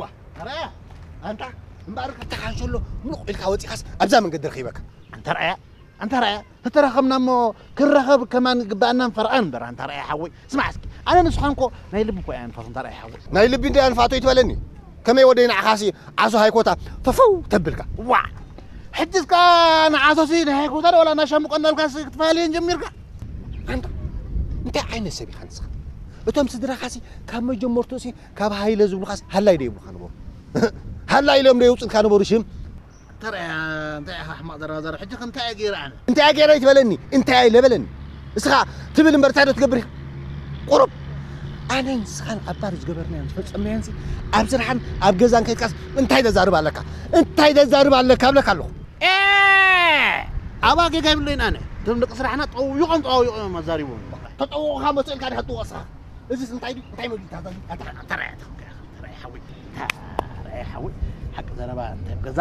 ዋ ኣረያ ኣንታ እምበኣር ተኻንሸሎ ምሉቕ ኢልካ ወፂኻስ ኣብዛ መንገዲ ረኺበካ። ኣንታ ረኣያ ኣንታ ረኣያ ተተራኸብና እሞ ክራኸብ ከማን ግባኣና ፈርቓን እምበር። ኣንታ ረኣያ ሓወይ ስማዕ እስኪ ኣነ ንስኻን እኮ ናይ ልቢ እኮ እያ ንፋቶ። ኣንታ ረኣያ ሓወይ ናይ ልቢ እንደ ኣንፋቶ ይትበለኒ። ከመይ ወደይ ንዓኻሲ ዓሶ ሃይኮታ ፈፈው ተብልካ። ዋ ሕጂ እስካ ንዓሶሲ ንሃይኮታ ዶ ወላ እናሻሙቀናልካሲ ክትፈላለየን ጀሚርካ? ኣንታ እንታይ ዓይነት ሰብ ኢኻ ንስኻ? እቶም ስድራኻሲ ካብ መጀመርትኡሲ ካብ ሃይለ ዝብሉኻስ ሃላይ ዶ ይብሉኻ ነበሩ? ሃላይ ኢሎም ዶ የውፅልካ ነበሩ ሽም? ተረያ እንታይ ኢኻ ሕማቕ ዘረባ ዘረብ ሕጂ ከ እንታይ እየ ገይረ ኣነ? እንታይ እየ ገይረ ይትበለኒ እንታይ እየ ለበለኒ? እስኻ ትብል እምበር እንታይ ዶ ትገብር ኢኻ? ቁሩብ ኣነን ንስኻን ኣብ ባር ዝገበርናዮን ዝፈፀምናዮንሲ ኣብ ስራሕን ኣብ ገዛን ከይድካስ እንታይ ተዛርብ ኣለካ? እንታይ ተዛርብ ኣለካ እብለካ ኣለኹ። ኣባ ጌጋ ይብለይን ኣነ እቶም ደቂ ስራሕና ጠውይቖም ጠዋዊቖም እዮም ኣዛሪቦም። ተጠውቑኻ መፅእልካ ዲኻ ትወቕስኻ? እዚስ እንታይ ድዩ እንታይ መግቢ ታዛቢ ኣታ ተረያ ተረያ ሓወይ ተረያ ሓወይ ሓቂ ዘረባ እንታይ ገዛ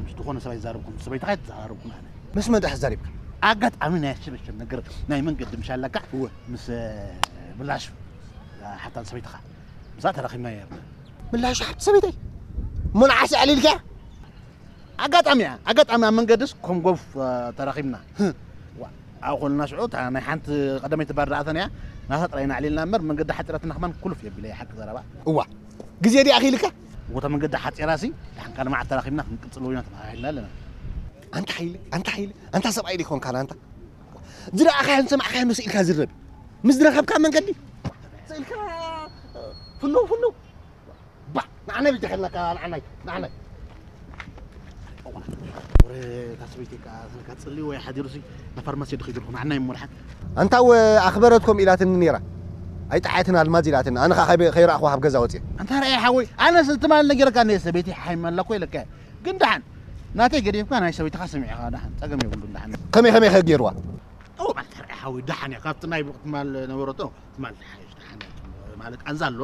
ምስ ዝኾነ ሰብኣይ ዝዛረብኩም ሰበይትኻ ኣይተዛራረብኩም ኣነ ምስ መን ዳሕ ዛሪብካ ኣጋጣሚ ናይ ሽበሸብ ነገር ናይ መንገዲ ምሽ ኣለካ እወ ምስ ምላሹ ሓብታ ሰበይትኻ ምስኣ ተራኺብና የርና ምላሹ ሓብቲ ሰበይተይ እሞ ንዓስ ኣዕሊልካ ኣጋጣሚ እያ ኣጋጣሚ ኣብ መንገድስ ከም ጎፍ ተራኺብና ኣብ ኮልና ሽዑ ናይ ሓንቲ ቀዳመይቲ ባር ደኣተን እያ ናታ ጥራይ ናዕሊልና እምበር መንገዲ ሓፂራትና ከማን ኩሉፍ የቢለ ሓቂ ዘረባ እዋ ግዜ ድኣ ኣኺልካ እወታ መንገዲ ሓፂራሲ ድሓን ካልእ መዓልቲ ተራኺብና ክንቅፅሎ ኢና ተባሂልና ኣለና ኣንታ ሓይለ ኣንታ ሓይለ ኣንታ ሰብኣይ ዲኮንካን ኣንታ ዝረኣኻዮን ሰማዕካዮን ዶ ስኢልካ ዝረብ ምስ ዝረኸብካ መንገዲ ስኢልካ ፍነው ፍነው ባ ንዓናይ ብጃ ከለካ ንዓናይ ንዓናይ ወረ እታ ሰበይቲ ቃ ተነካ ጽሊ ወይ ሓዲሩሲ ናብ ፋርማሲ ድኺዱ ንዓናይ እሞ ድሓን ኣንታ ወ ኣኽበረትኩም ኢላትኒ ነይራ ኣይጠዓትን ኣልማዝ ኢላትኒ ኣነ ኸዓ ከይረኣኹ ካብ ገዛ ወፅየ ኣንታ ርኣየ ሓወይ ኣነስ ትማል ነጊረካ እየ ሰበይቲ ሓይመላ እኮ ኢለካ እየ ግን ደሓን ናተይ ገዲፍካ ናይ ሰበይትኻ ስሚዕኻ ደሓን ጸገም የብሉን ደሓን ከመይ ከመይ ከ ገይርዋ እወ ኣንታ ርኣየ ሓወይ ደሓን እያ ካብቲ ናይ ትማል ነበረቶ ትማል ዝሓይሽ ደሓን እያ ማለት ቃንዛ ኣሎ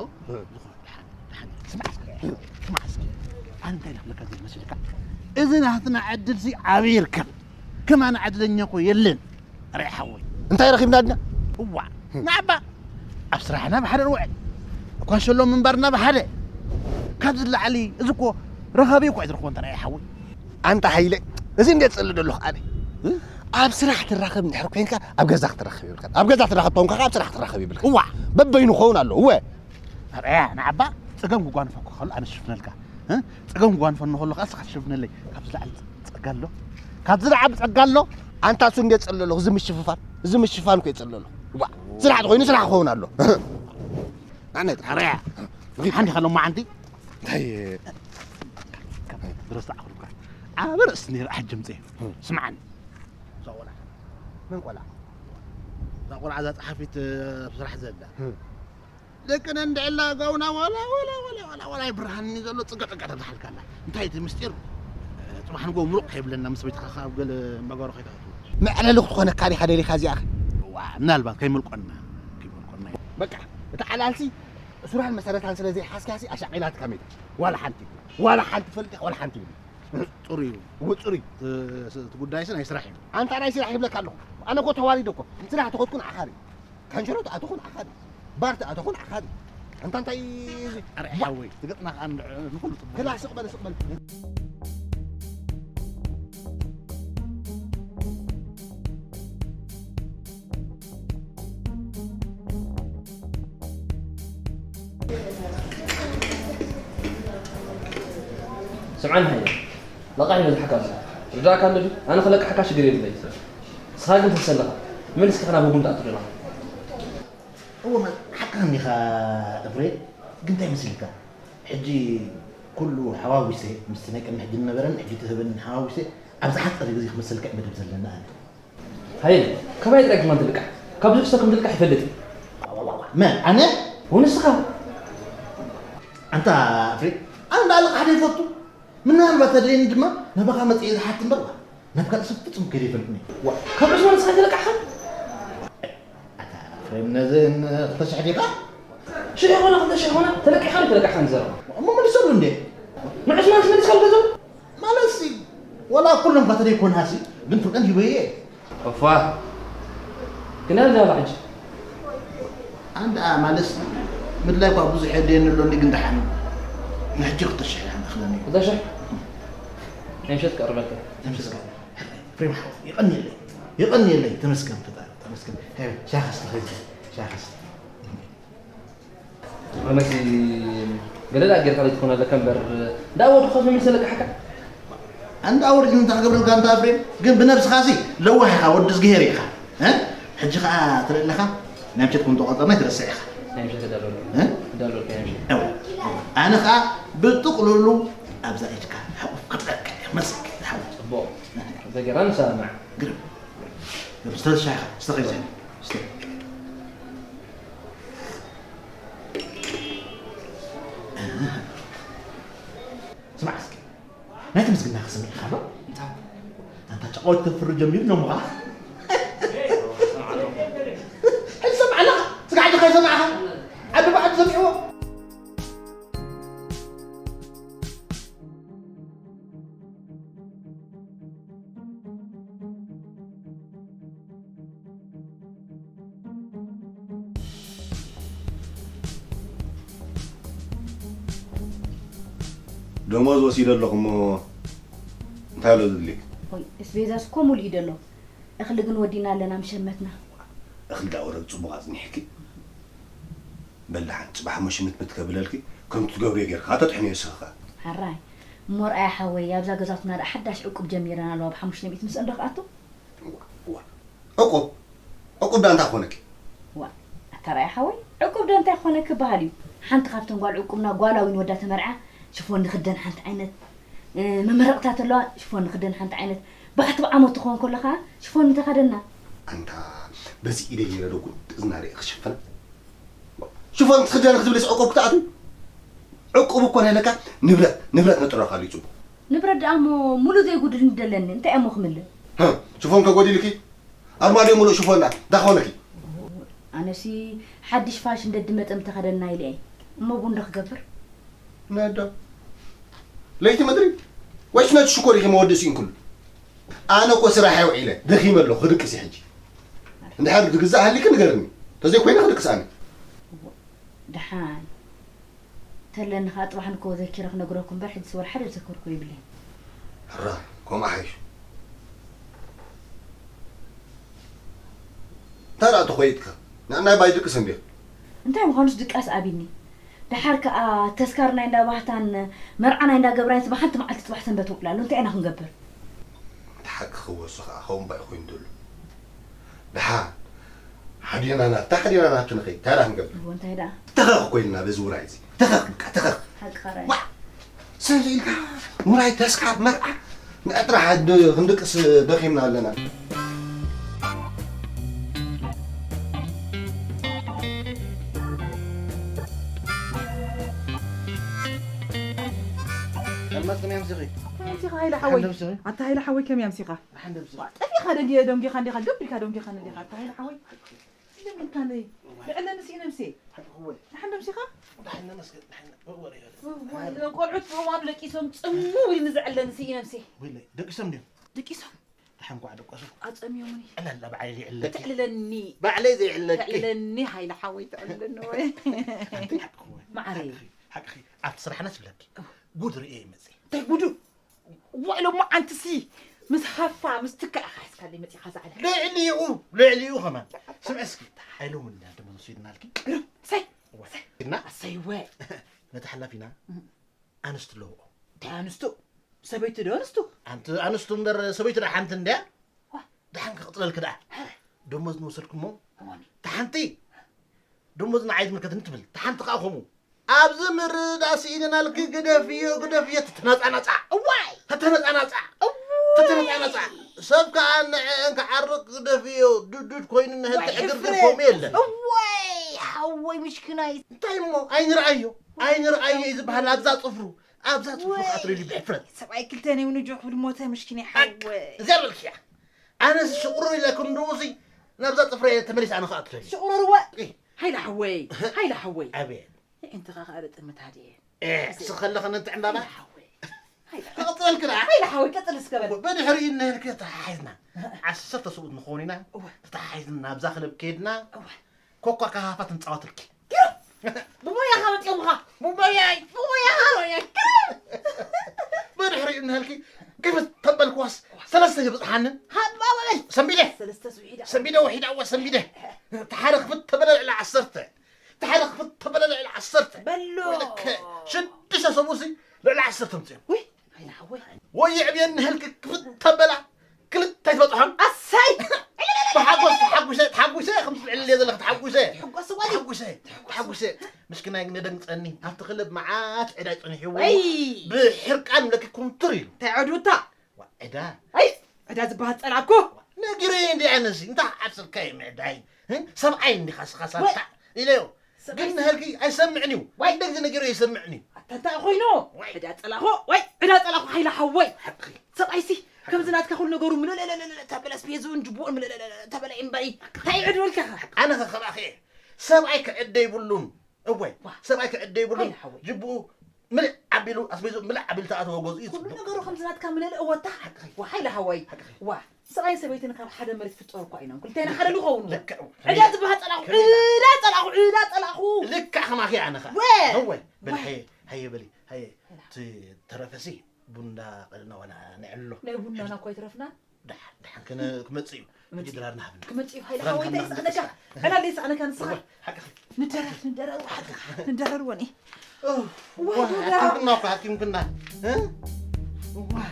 ዝኾነ ደሓን ደሓን ስማዕ እስኪ ስማዕ እስኪ ኣነ እንታይ ኢለ ክብለካ ዝደሊ መሲልካ እዚ ናትና ዕድልሲ ኣበይ ይርከብ ከማና ዕድለኛ እኮ የለን ርኣየ ሓወይ እንታይ ረኺብና ድና እዋ ንዓባ ኣብ ስራሕና ብሓደ ንውዕል እኳ ሸሎ ምንባርና ብሓደ ካብዚ ላዕሊ እዚ እኮ ረኻቢ እኳ እዩ ዝረኽቦ እንተ ርኣየ ሓወይ ኣንታ ሓይለ እዚ እንዴት ጸሊ ደለኹ ኣነ ኣብ ስራሕ ትራኸብ እንድሕር ኮይንካ ኣብ ገዛ ክትራኸብ የብልካ ኣብ ገዛ ትራኸብ ተንካ ኣብ ስራሕ ትራኸብ የብልካ እዋ በበይኑ ክኸውን ኣለዎ እወ ኣርኣያ ንዓባ ጸገም ክጓንፈኩ ከሎ ኣነ ሽፍነልካ እ? ጸገም ክጓንፈኒ ከሎ ከዓ እስኻ ትሽፍነለይ ካብዚ ላዕሊ ጸጋ ኣሎ ካብዚ ላዕሊ ጸጋ ኣሎ ኣንታ እሱ እንዴት ጸለሎ እዚ ምሽፍፋን እዚ ምሽፋን እኮ የጸለሎ ዋ ስራሕ ተኮይኑ ስራሕ ክኸውን ኣሎ ኣነ ኣርኣያ ሓንቲ ከሎ ማዓንቲ እንታይ ድረስ ተዓኽሩካ ዓበ ርእሲ ነይረ ኣሕጅምፀ ስምዓኒ እዛ ቆልዓ መን ቆልዓ እዛ ቆልዓ እዛ ፀሓፊት ኣብ ስራሕ ዘላ ደቅነ እንድዕላ ጋውና ዋላ ዋላ ዋላ ዋላ ዋላ ይብርሃኒ ዘሎ ፅጋ ፅጋ ተብዝሓልካ ኣላ እንታይ እቲ ምስጢር ፅባሕ ንጎ ምሩቕ ከይብለና ምስ ቤትካ ካብ ገለ መጋሮ ከይትኸፍሉ መዕለሊ ክትኾነካ ዲኻ ደሊኻ እዚኣ ዋ ምናልባት ከይምልቆና ከይምልቆና እዩ በቃ እቲ ዓላልሲ ሱራን መሰረታን ስለ ዘይሓዝካሲ ኣሻቒላትካ ሜዳ ዋላ ሓንቲ ዋላ ሓንቲ ትፈልጥ ኢኻ ዋላ ሓንቲ ይብሉ ፅሩይ እዩ ውፅር እዩ እቲ ጉዳይሲ ናይ ስራሕ እዩ ኣንታ ናይ ስራሕ ይብለካ ኣለኹ ኣነ እኮ ተዋሪደ እኮ ስራሕ ተኸድኩ ንዓኻ ርእ ካንሸሎ ተኣተኹ ንዓኻ ርእ ባር ተኣተኹ ንዓኻ ርእ ኣንታ እንታይ ኣርሒ ሓወይ ትገጥና ከዓ ንኹሉ ፅቡቅ ክላ ስቕ በለ ስቕ በለ ስምዓኒ ሃየ ለቓሕ ይበዝሓካ ኣሎ ርዳእካ ኣሎ ድዩ ኣነ ክለቅሓካ ሽግር የብለይ ንስኻ ግን ትሕሰ ኣለኻ መን እስኪ ከና ብጉም ትኣቱ ዘለኻ እወ ሓቅኻ እኒኻ እፍሬ ግን እንታይ መሲልካ ሕጂ ኩሉ ሓዋዊሰ ምስቲ ናይ ቅድሚ ሕጂ ዝነበረን ሕጂ ትህበንን ሓዋዊሰ ኣብ ዝሓፀረ ግዜ ክመሰልካ እዩ መደብ ዘለና ኣነ ሃይለ፣ ካባይ ጥራይ ግርማ እንትልቃሕ፣ ካብ ብዙሕ ሰብ ከም ዝልቃሕ ይፈልጥ እዩ። መን? ኣነ? ወንስኻ? ኣንታ ፍሬ፣ ኣነ ንዓለቃ ሓደ ይፈቱ። ምናልባት ተድልየኒ ድማ ናባኻ መጽየ ዝሓት እምበር፣ ናብ ካልእ ሰብ ፍጹም ከይደ ይፈልጥኒ። ዋ፣ ካብ ዑስማን ንስኻ ይተለቃሕኻ? ኣታ ፍሬም ነዚ ክልተ ሽሕ ዲኻ? ሽሕ ይኾነ ክልተ ሽሕ ይኾነ ተለቂሕካ ዶ ተለቃሕካ ንዘረባ? እሞ መሊሰሉ እንዴ? ንዑስማንስ መሊስካሉ ገንዘቡ? ማለትሲ ወላ ኩሎም እኳ ተደይኮንሃሲ ግን ፍርቀን ሂበዮ እየ። ኦፋ ግን ኣለ ኣላ ሕጂ ኣንዳ ማለትሲ ምድላይ እኳ ብዙሕ የድልየኒ ኣሎ እንዲ ግን ደሓን ንሕጂ ክልተ ሽሕ ኢኻ ንኽለኒ። ክልተ ሽሕ? ናይ ምሸት ክቕርበልካ። ተመስገን። ኤፍሬም ሓው፣ የቐንየለይ። የቐንየለይ። ተመስገን ፈጣሪ። ተመስገን። ሄይ፣ ሻኻ ስተኸይድ። ሻኻ ስተኸይድ። ኣነሲ ገለ ደኣ ጌርካ ዘይትኾን ኣለካ እምበር፣ እንዳ ወዲ ኮፍ የሚል ሰለካ ሓካ። እንዳ ወዲ እንታይ ክገብረልካ እንተ ኣፍሬም፣ ግን ብነብስኻሲ ለዋህ ኢኻ፣ ወዲ እዝግሄር ኢኻ። እ? ሕጂ ኸኣ ትርኢ ኣለኻ፣ ናይ ምሸት ከም ተቖጸርና ኣይትረስዕ ኢኻ። ናይ ምሸት እዳለወልካ። እ? እዳለወልካ ናይ ምሸት። እወ። ኣነ ኸኣ ብጥቕልሉ ኣብዛ ኢድካ ሕቑፍ ክብለካ እየ፣ መጽእ ሓው። ጽቡቕ። እዛ ጌራ ንሰማማዕ። ግርም። ግርም፣ ስተ ሻይኻ፣ ስተ ኸይዘን። ስተ። ስማዕ እስኪ፣ ናይቲ ምስግና ክስምዕ ኢኻ ዶ? እንታይ? ኣንታ ጨቓዊት ተፍሪ ጀሚሩ ነሙኻ። ሕጂ ሰምዓ ኣለኻ? ስጋዕ ዲኻ ይሰማዕኻ? ዓቢ ባዕዱ ሰሚዕዎ። ደሞዝ ወሲደ ኣለኹ እሞ እንታይ ኣሎ ዘድልየኪ? ኦይ፣ እስቤዛስ እኮ ሙሉእ እዩ ደሎ። እኽሊ ግን ወዲና ኣለና ምሸመትና። እኽሊ ዳኣ ወረድ ጽቡቕ ኣጽኒሕኪ። በል ደሓን ጽባሕ እሞ ሽምትምት ከብለልኪ ከምቲ ትገብርዮ ጌርካ ተጥሕንዮ ንስኺ ኸኣ። ሕራይ። እሞ ርኣያ ሓወይ፣ ኣብዛ ገዛትና ደኣ ሓዳሽ ዕቁብ ጀሚረና ኣለዋ፣ ብ ሓሙሽተ ሚእቲ ምስአን ዶ ክኣቱ? ዋ፣ ዋ። ዕቁብ? ዕቁብ ደኣ እንታይ ኮነኪ? ዋ፣ ኣታ ርኣያ ሓወይ፣ ዕቁብ ዶ እንታይ ኮነኪ በሃል እዩ። ሓንቲ ካብተን ጓል ዕቁብና ጓላ ዊን ወዳ ተመርዓ፣ ሽፎን ንኽደን ሓንቲ ዓይነት፣ እ፣ መመረቕታ ተለዋ፣ ሽፎን ንኽደን ሓንቲ ዓይነት፣ ባሕቲ ብዓመት ትኸውን ከሎ ኸኣ ሽፎን እንተኸደና። ኣንታ በዚ ኢደይ ገይረ ዶ ጉድ እዝና ርእየ ክሽፍና? ሽፎን ትኽደን ክትብልስ ዕቁብ ክትኣትዊ? ዕቁብ እኮ ናይ ለካ ንብረት፣ ንብረት ነጥረኻሉ እዩ ጽቡቕ። ንብረት ደኣ እሞ ሙሉእ ዘይጉድል እንደለኒ፣ እንታይ እሞ ክምልእ? ህም፣ ሽፎን ከጎዲልኪ? ኣርማድዮ ሙሉእ ሽፎን ደኣ እንታይ ክኾነኪ? ኣነሲ ሓድሽ ፋሽን ደድመጸ ምተኸደና ኢለ እየ። እሞ ቡን ዶ ክገብር? ነዶ። ለይቲ ምድሪ? ወይስ ነቲ ሽኮር ኢኺ መወዲ ስኢንኩሉ? ኣነ እኮ ስራሕ ውዒለ፣ ደኺመ ኣለኹ፣ ክድቅስ እየ ሕጂ። እንድሕር ዝግዛእ ሃሊኪ ንገርኒ። ተዘይኮይነ ክድቅስ ኣነ። ደሓን። ተለኒ ኸኣ ጽባሕ ንኮ ዘኪረ ክነግረኩም እምበር፣ ሕጂ ስወር ሓደ ዝዘከርኩ የብለይን። ሕራይ፣ ከምኡ ሓይሹ። እንታይ ደኣ ተኾይጥካ? ንዕናይ ባይ ድቅስ እንድዮ። እንታይ ምዃኑስ ድቃስ ኣቢኒ። ደሓር ከኣ ተስካር ናይ እንዳ ባህታን መርዓ ናይ እንዳ ገብራይንስ ብሓንቲ መዓልቲ ጽባሕ ሰንበት ውዕል ኣሎ። እንታይ ኢና ክንገብር? እቲ ሓቂ ክወሶ ከኣ ከምኡ ባይ ኮይኑ ዘሎ። ደሓን ሓዲና ናብታ ሓዲና ናብቲ ንኸይድ። እንታይ ደኣ ክንገብር? እዎ፣ እንታይ ደኣ? ተኸኽ ኮይንና በዚ ውራይ እዚ። ተኸኽ በቃ፣ ተኸኽ። ሓቅኻ ራእይ። ዋ! ሰብ ኢልካ ውራይ ተስካር መርዓ ንዕጥራ ሓድ ክንድቅስ ደኺምና ኣለና። ከመይ ኣምሲኺ? ከመይ ኣምሲኻ ሃይለ ሓወይ? ደሓን ዶ ኣምሲኺ? ኣታ ሃይለ ሓወይ ከመይ ኣምሲኻ? ደሓን ዶ ኣምሲኺ? ዋ፣ ጠፊኻ ደንጊ-፣ ደንጊኻ እንዲኻ፣ ደብሪካ ደንጊኻ እንዲኻ፣ ኣታ ሃይለ ሓወይ። ለምንካነይ? ልዕለኒ ስኢነ ምሴ። ሓቂ እወ። ደሓን ዶ ኣምሲኻ? ደሓን ነመስገን፣ ደሓን እወ፣ እወ፣ እወ። እወ፣ ቆልዑት ብእዋኑ ደቂሶም ጽምው ኢሉ ንዝዕለኒ ስኢነ ምሴ። ወይለይ፣ ደቂሶም ድዮም? ደቂሶም። ደሓን እንኳዕ ደቀሱ። ኣጸምዮምኒ። ዕለላ፣ ባዕለይ ዘይዕለኪ። ተዕልለኒ። ባዕለይ ዘይዕለኪ። ተዕልለኒ፣ ሃይለ ሓወይ፣ ተዕልለኒ ወይ። ሓንቲ ሓቂ እወ። መዓረይ። ሓቂ፣ ሓቂ፣ ኣብቲ ስራሕና ስብለኪ። እወ። ጉድ ርእየ ይመጽእ። እንታይ ጉዱ? ውዕሎ እሞ ኣንትሲ ምስ ሃፋ፣ ምስ ትካ ኢኻ ሒዝካለይ መጺኻ ዛዕላ። ልዕሊኡ፣ ልዕሊኡ ኸማን። ስምዒ እስኪ፣ ሓይሉ ምን እንዳደመ ወሲድናልኪ? ግርም፣ ሰይ፣ እወ። ሰይ። እና? ኣሰይ፣ እወ። ነቲ ሓላፊና እም። ኣንስቱ ኣለዎ። እንታይ ኣንስቱ? ሰበይቲ ዶ ኣንስቱ? ኣንቲ ኣንስቱ እምበር ሰበይቲ ዶ ሓንቲ እንድያ? ዋ። ደሓን ክቕጽለልኪ ደኣ። ሀረ። ደሞዝ ንወሰድኩሞ። እሞኒ። እታ ሓንቲ ደሞዝ ንዓይ ዝምልከትኒ ትብል። እታ ሓንቲ ከኣ ከምኡ። ኣብዚ ምርዳእ ስኢንናልኪ፣ ግደፍዮ፣ ግደፍዮ፣ ተተነጻናጻ። እዋይ! ተተነጻናጻ። እውይ! ተተነጻናጻ። ሰብ ከኣ ንዕአን ክዓርቅ ግደፍዮ፣ ዱዱድ ኮይኑ ንህልቲ ዋይ ዕግርግር ኤፍሬም! ከምኡ የለን። እዋይ! ሓወይ ምሽክናይ። እንታይ እሞ? ኣይንርኣዮ፣ ኣይንርኣዮ እዩ ዝበሃል ኣብዛ ጽፍሩ። ኣብዛ ጽፍሩ ወይ! ከኣ ትርእዩ ብሕፍረት። ሰብኣይ ክልተ ነይኑ ጆክ ብልሞተ ምሽክናይ ሓቅ! ሓወይ። እዚኣ በልክያ። ኣነስ ሽቑሩር ኢለ ክንድኡሲ ናብዛ ጽፍረ እየ ተመሊሰ ኣነ ከኣ ትርእዩ። ሽቑሩርወ! እይ። ሃይለ ሓወይ፣ ሃይለ ሓወይ። ኣቤት። የዒንትኻ ከኣ ርጥምት ሃድኤ። ኤ፣ እዚ ስኸለኸ ነቲ ዕምባባ? ሓወይ። ሃይለ። ክቕጽለልኪ ደኣ? ሃይለ ሓወይ፣ ቀጽል እስከ በል። ብድሕሪኡ እንሄልኪ ተተሓሒዝና። ዓሰርተ ሰብኡት ንኸውን ኢና። እወ። ተተሓሒዝና ናብዛ ክለብ ከይድና። እወ። ኮኳ ካሃፋ ትንጻወትልኪ። ግርም! ብሞያኻ መጺኦምኻ። ብሞያይ! ብሞያኻ! ብሞያይ! ትብጽሓንን። ሃባ በለይ። ሰንቢደ። ሰለስተ ስዊዳ። ሰንቢደ፣ ወሒዳ፣ እወ፣ ሰንቢደ። ተሓረ ክፍት ተበለ ልዕሊ ዓሰርተ። ተሓረ ክፍት ተበለ ልዕሊ ዓሰርተ። በሎ። ወይለከ፣ ሽዱሽተ ሰሙሲ ልዕሊ ዓሰርተ ምጽኦም። ውይ፣ ኣይና ሓወይ። ወይ የዕብየኒ ህልክ ክፍት ተበላ፣ ክልተ ይፈጥሖም። ኣሳይ። ብሓጎስ ተሓጉሰ፣ ተሓጉሰ፣ ከም ትልዕል እየ ዘለኹ፣ ተሓጉሰ። ትሕጎስ እዋኒ። ተሓጉሰ፣ ተሓጉሰ። ምስኪናይ ግን የደንግጸኒ። ኣብቲ ክለብ መዓት ዕዳ ጸኒሕዎ። ወይ። ብሕርቃን ለኪ ኩምትር ኢሉ። እንታይ ዕዱታ? ዋ፣ ዕዳ። ኣይ፣ ዕዳ ዝበሃል ጸላእኮ። ነጊረዮ እንዲ ኣነሲ፣ እንታይ ዓብሰልካ እዩ ምዕዳይ? እ? ሰብኣይ እንዲኻ ስኻ ወይ። ሳታ ኢለዮ። ሰብኣይ ግን ሲ- ንህልኪ ኣይሰምዕን እዩ። ወይ። ደግ ነገር ኣይሰምዕን እዩ። ኣታ እንታይ ኮይኑ? ወይ። ዕዳ ጸላእኮ፣ ወይ፣ ዕዳ ጸላእኮ ሓይላ ሓወይ። ሓቂ። ሰብኣይሲ፣ ከምዚ ናትካ ኩሉ ነገሩ ምልእልእልእ ተበለ ኣስቤዝኡን ጅቡኡን ምልእልእልእ ተበለ እምበሪ። እንታይ ይዕድወልካ? ኣነ ከ ከባኺ እየ። ሰብኣይ ክዕደ ይብሉን። እወ፣ ዋ። ሰብኣይ ክዕደ ይብሉን። ሓይላ ሓወይ። ጅቡኡ ምልእ ኣቢሉ፣ ኣስቤዝኡ ምልእ ኣቢሉ ተኣተወ ገዝኡ እዩ ኩሉ ጽቡቕ። ነገሩ ከምዚ ናትካ ምልእልእ ወታ። ሓቂ። ዋ፣ ሓይላ ሓወይ። ሓቂ። ዋ፣ ሰብኣይን ሰበይትን ካብ ሓደ መሬት ክፍጠሩ እኳ ኢኖም። ክልቴና ሓደ ልኸውን። ልክዕ። ዕዳ ዝበሃል ጸላኹ፣ ከመይ ዕዳ ጸላኹ፣ ዕዳ ጸላኹ። ልክዕ ከማኺ ኣነ ኸኣ። ወ-፣ እወ፣ በል ወ-፣ ሃየ፣ ሃየ በሊ፣ ሃየ። ሓይላ። እቲ ተረፈሲ ቡና ቀልና ዋላ ንዕሎ። ናይ ቡናና እኳ ይትረፍና። ደሓን፣ ደሓን ክነ-፣ ክመጽእ እዩ። ክመጽእ ሕጂ እዩ። ድራር ንሃብና። ክመጽእ እዩ። ሃይለ ድራር ሓወይ፣ እንታይ ንሃብና ይስኣነካ? ንስኻ። ዕላል ይስኣነካ ንስኻ። እወ፣ ሓቅኺ። ንደረር፣ ንደረር፣ ሓቅኻ። ንደረር ወኒ። ኦ፣ ዋይ፣ ዋይ፣ ዱዳ። ሃኪምክና እኮ፣ ሃኪምክና። እ? ዋይ።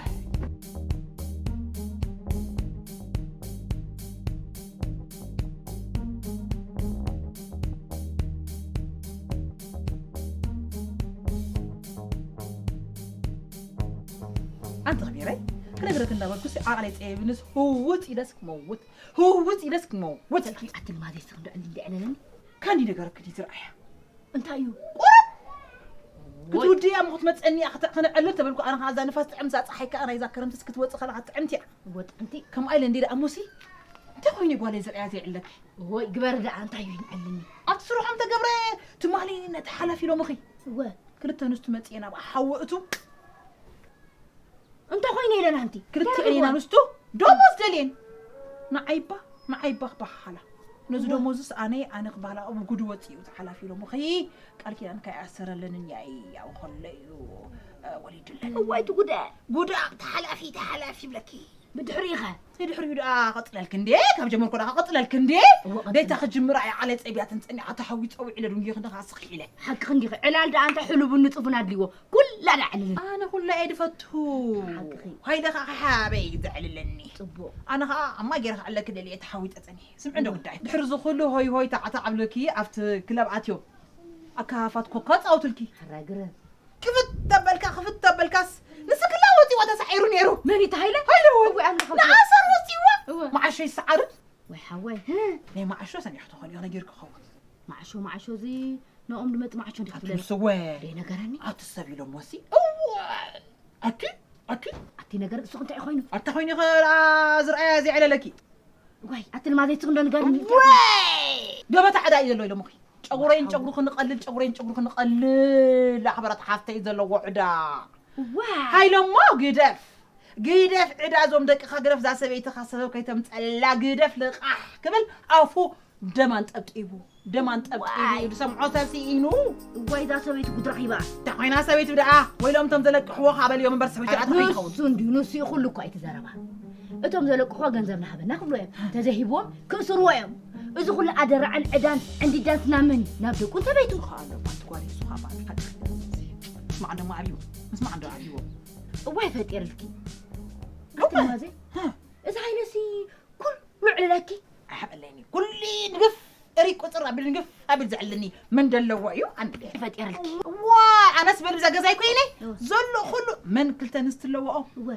ኣንቲ ኽቢረይ፣ ክነግረክ እንዳበልኩ ሲ ዓቕለይ ጸቢብንስ ህውጥ ኢለስ ክመውት፣ ህውጥ ኢለስ ክመውት። ኣቲ ልማዘይ ስኽ እንዶ ዕልል ዕለለኒ። ካንዲ ነገረክ ድዩ ዝረኣያ? እንታይ እዩ? ቁሩብ! ክትውድእ እያ እሞ ክትመጸኒ እያ፣ ክተ-፣ ከነዕልል ተበልኩ። ኣነ ኸኣ እዛ ንፋስ ጥዕም፣ እዛ ጸሓይ ከኣ ናይዛ ክረምትስ ክትወጽእ ከላ ጥዕምቲ እያ። እወ፣ ጥዕምቲ። ከምኣ ኢለ እንዴ ደኣ እሞሲ? እንታይ ኮይኑ እዩ ጓለይ ዝረኣያ ዘይዕለኪ? እወ፣ ግበሪ ደኣ፣ እንታይ እዩ ይንዕልኒ? ኣብቲ ስርሖም ተገብረ ትማሊ ነቲ ሓላፊ ኢሎምኺ። እወ። ክልተ ኣንስቱ መጺኤን ኣብ ሓዊ እቱ። እንታይ ኮይነ ኢለን ኣንቲ? ክልተ እንታይ ኢለን ኣንስቱ ደሞዝ ደልየን። ንዓይባ፣ ንዓይባ ክበሃሃላ። ነዚ ደሞዝስ ኣነ፣ ኣነ ክበሃላ ብጉዱ ወፂኡ እቲ ሓላፊ ኢሎምኺ። ቃል ኪዳን ከይኣሰረለንን ያይ ያው ከሎ እዩ፣ እ፣ ወሊዱለን። እዋይ እቲ ጉደ። ጉደ ኣብቲ ሓላፊ፣ እቲ ሓላፊ ይብለኪ። ብድሕሪኡ ኸ? ንድሕሪኡ ደኣ ቀጽለልኪ እንዴ? ካብ ጀመርኩ ደኣ ቀጽለልኪ እንዴ? እወ፣ ቀጽል። ደይታ ክጅምራ እያ ዓለ ጸቢያትን ጸኒዓ ተሃዊ ጸዊዕ ኢለ ድንጊ ክንደኻ ስኺ ኢለ። ሓቂ ክንዲኺ። ዕላል ደኣ እንታይ ሕሉብን ንጹፍን ኣድልዎ። ኩላ ደኣ ዕልልን። ኣነ ኩላ እየ ድፈቱ። ሓቅኺ። ሃይለ ኸዓ ሓበይ ዘዕልለኒ። ጽቡቕ። ኣነ ኸዓ ኣማ ገይረ ክዕለኪ ደልየ ተሃዊጠ ጸኒሐ። ስምዒ እንዶ ግዳይ። ድሕሪ እዚ ኩሉ ሆይ ሆይ ተዓተ ዓብልኪ ኣብቲ ክለብ ኣትዮም። ኣካፋት ኮካ ጻውትልኪ። ሕራይ ግረ። ክፍት ተበልካ፣ ክፍት ተበልካስ፣ ንስክላ ወፂዋ ተሳዒሩ ነይሩ። መን እዩ ተሃይለ? ሃይለ ወይ? እወይ፣ ኣምላኽ፣ እወይ። ንኣሰር ወፂዋ። እወ። መዓሾ ይሰዓርን? ወይ ሓወይ። ናይ መዓሾ ሰሚዕኪ ትኾኒ፣ ይኹን ነጊርኪ ክኸውን። መዓሾ፣ መዓሾ፣ እዚ ንኦም ድመፅ መዓሾ እንዲኻ ኣቲ ትብለኒ። ምስ እወ። ደይ ነገረኒ። ኣቲ ሰብ ኢሎም ወሲ። እወ። ኣቲ፣ ኣቲ። ኣቲ ነገር እሱ እንታይ ኮይኑ? ኣታ ኮይኑ ኸ ዝረኣያ ዘይዕለለኪ። ዋይ፣ ኣቲ ልማዘይ ትኽ እንዶ ንገርኒ። ወይ! ገበታ ዕዳ እዩ ዘሎ ኢሎምኺ። ጨጉረይን ጨጉርኽን ንቐልል፣ ጨጉረይን ጨጉርኽን ንቐልል። ኣኽበራት ሓፍተይ ዘለዎ ዕዳ። ዋይ! ሃይለሞ ግደፍ። ግደፍ ዕዳ እዞም ደቅኻ ግደፍ፣ እዛ ሰበይትኻ ሰበብ ከይተምጸላ ግደፍ ልቓሕ ክብል ኣፉ ደም ኣንጠብጢቡ፣ ደም ኣንጠብጢቡ ዋይ! እዩ ዝሰምዖ ተሲኢኑ። እዋይ፣ እዛ ሰበይቲ ጉድ ረኺባ። እንታይ ኮይና ሰበይቱ ደኣ? ወይሎም እቶም ዘለቅሕዎ ካበልዮም እምበር ሰበይቱ ደኣ እንታይ ይኸውን? ንሱ እንድዩ፣ ንሱ እዩ ኩሉ እኮ እቲ ዘረባ። እቶም ዘለቅሕዎ ገንዘብ ንሃበና ክብሉ እዮም። ተዘይሂብዎም ክእስርዎ እዮም። እዚ ኩሉ ኣደራዕን ዕዳን ዕንዲዳን ስናመን እዩ። ናብ ደቁን ሰበይቱ። ኸኣ ኣለዎ፣ ኣንቲ ጓል፣ ንሱ ኸኣ በዓል ሓቂ። ምስማዕ ደሞ ኣብዩ፣ ምስማዕ ዶ ኣብዩ? እዋይ ፈጢርልኪ። እወ። ኣቲ ማዘ፣ ሃ። እዚ ዓይነሲ ኩሉ ዕለለኪ። ኣሕበለኒ። ኩሉ ንግፍ እሪ ቁፅር ኣቢል ንግፍ ኣቢል ዘዕልኒ መን ደለዎ እዩ? ኣንቲ። ፈጢርልኪ። ዋ፣ ኣነስ በል ብዛ ገዛይ ኮይነ እወ። ዘሎ ኩሉ መን ክልተ ኣንስቲ ኣለዎኦ? እወ።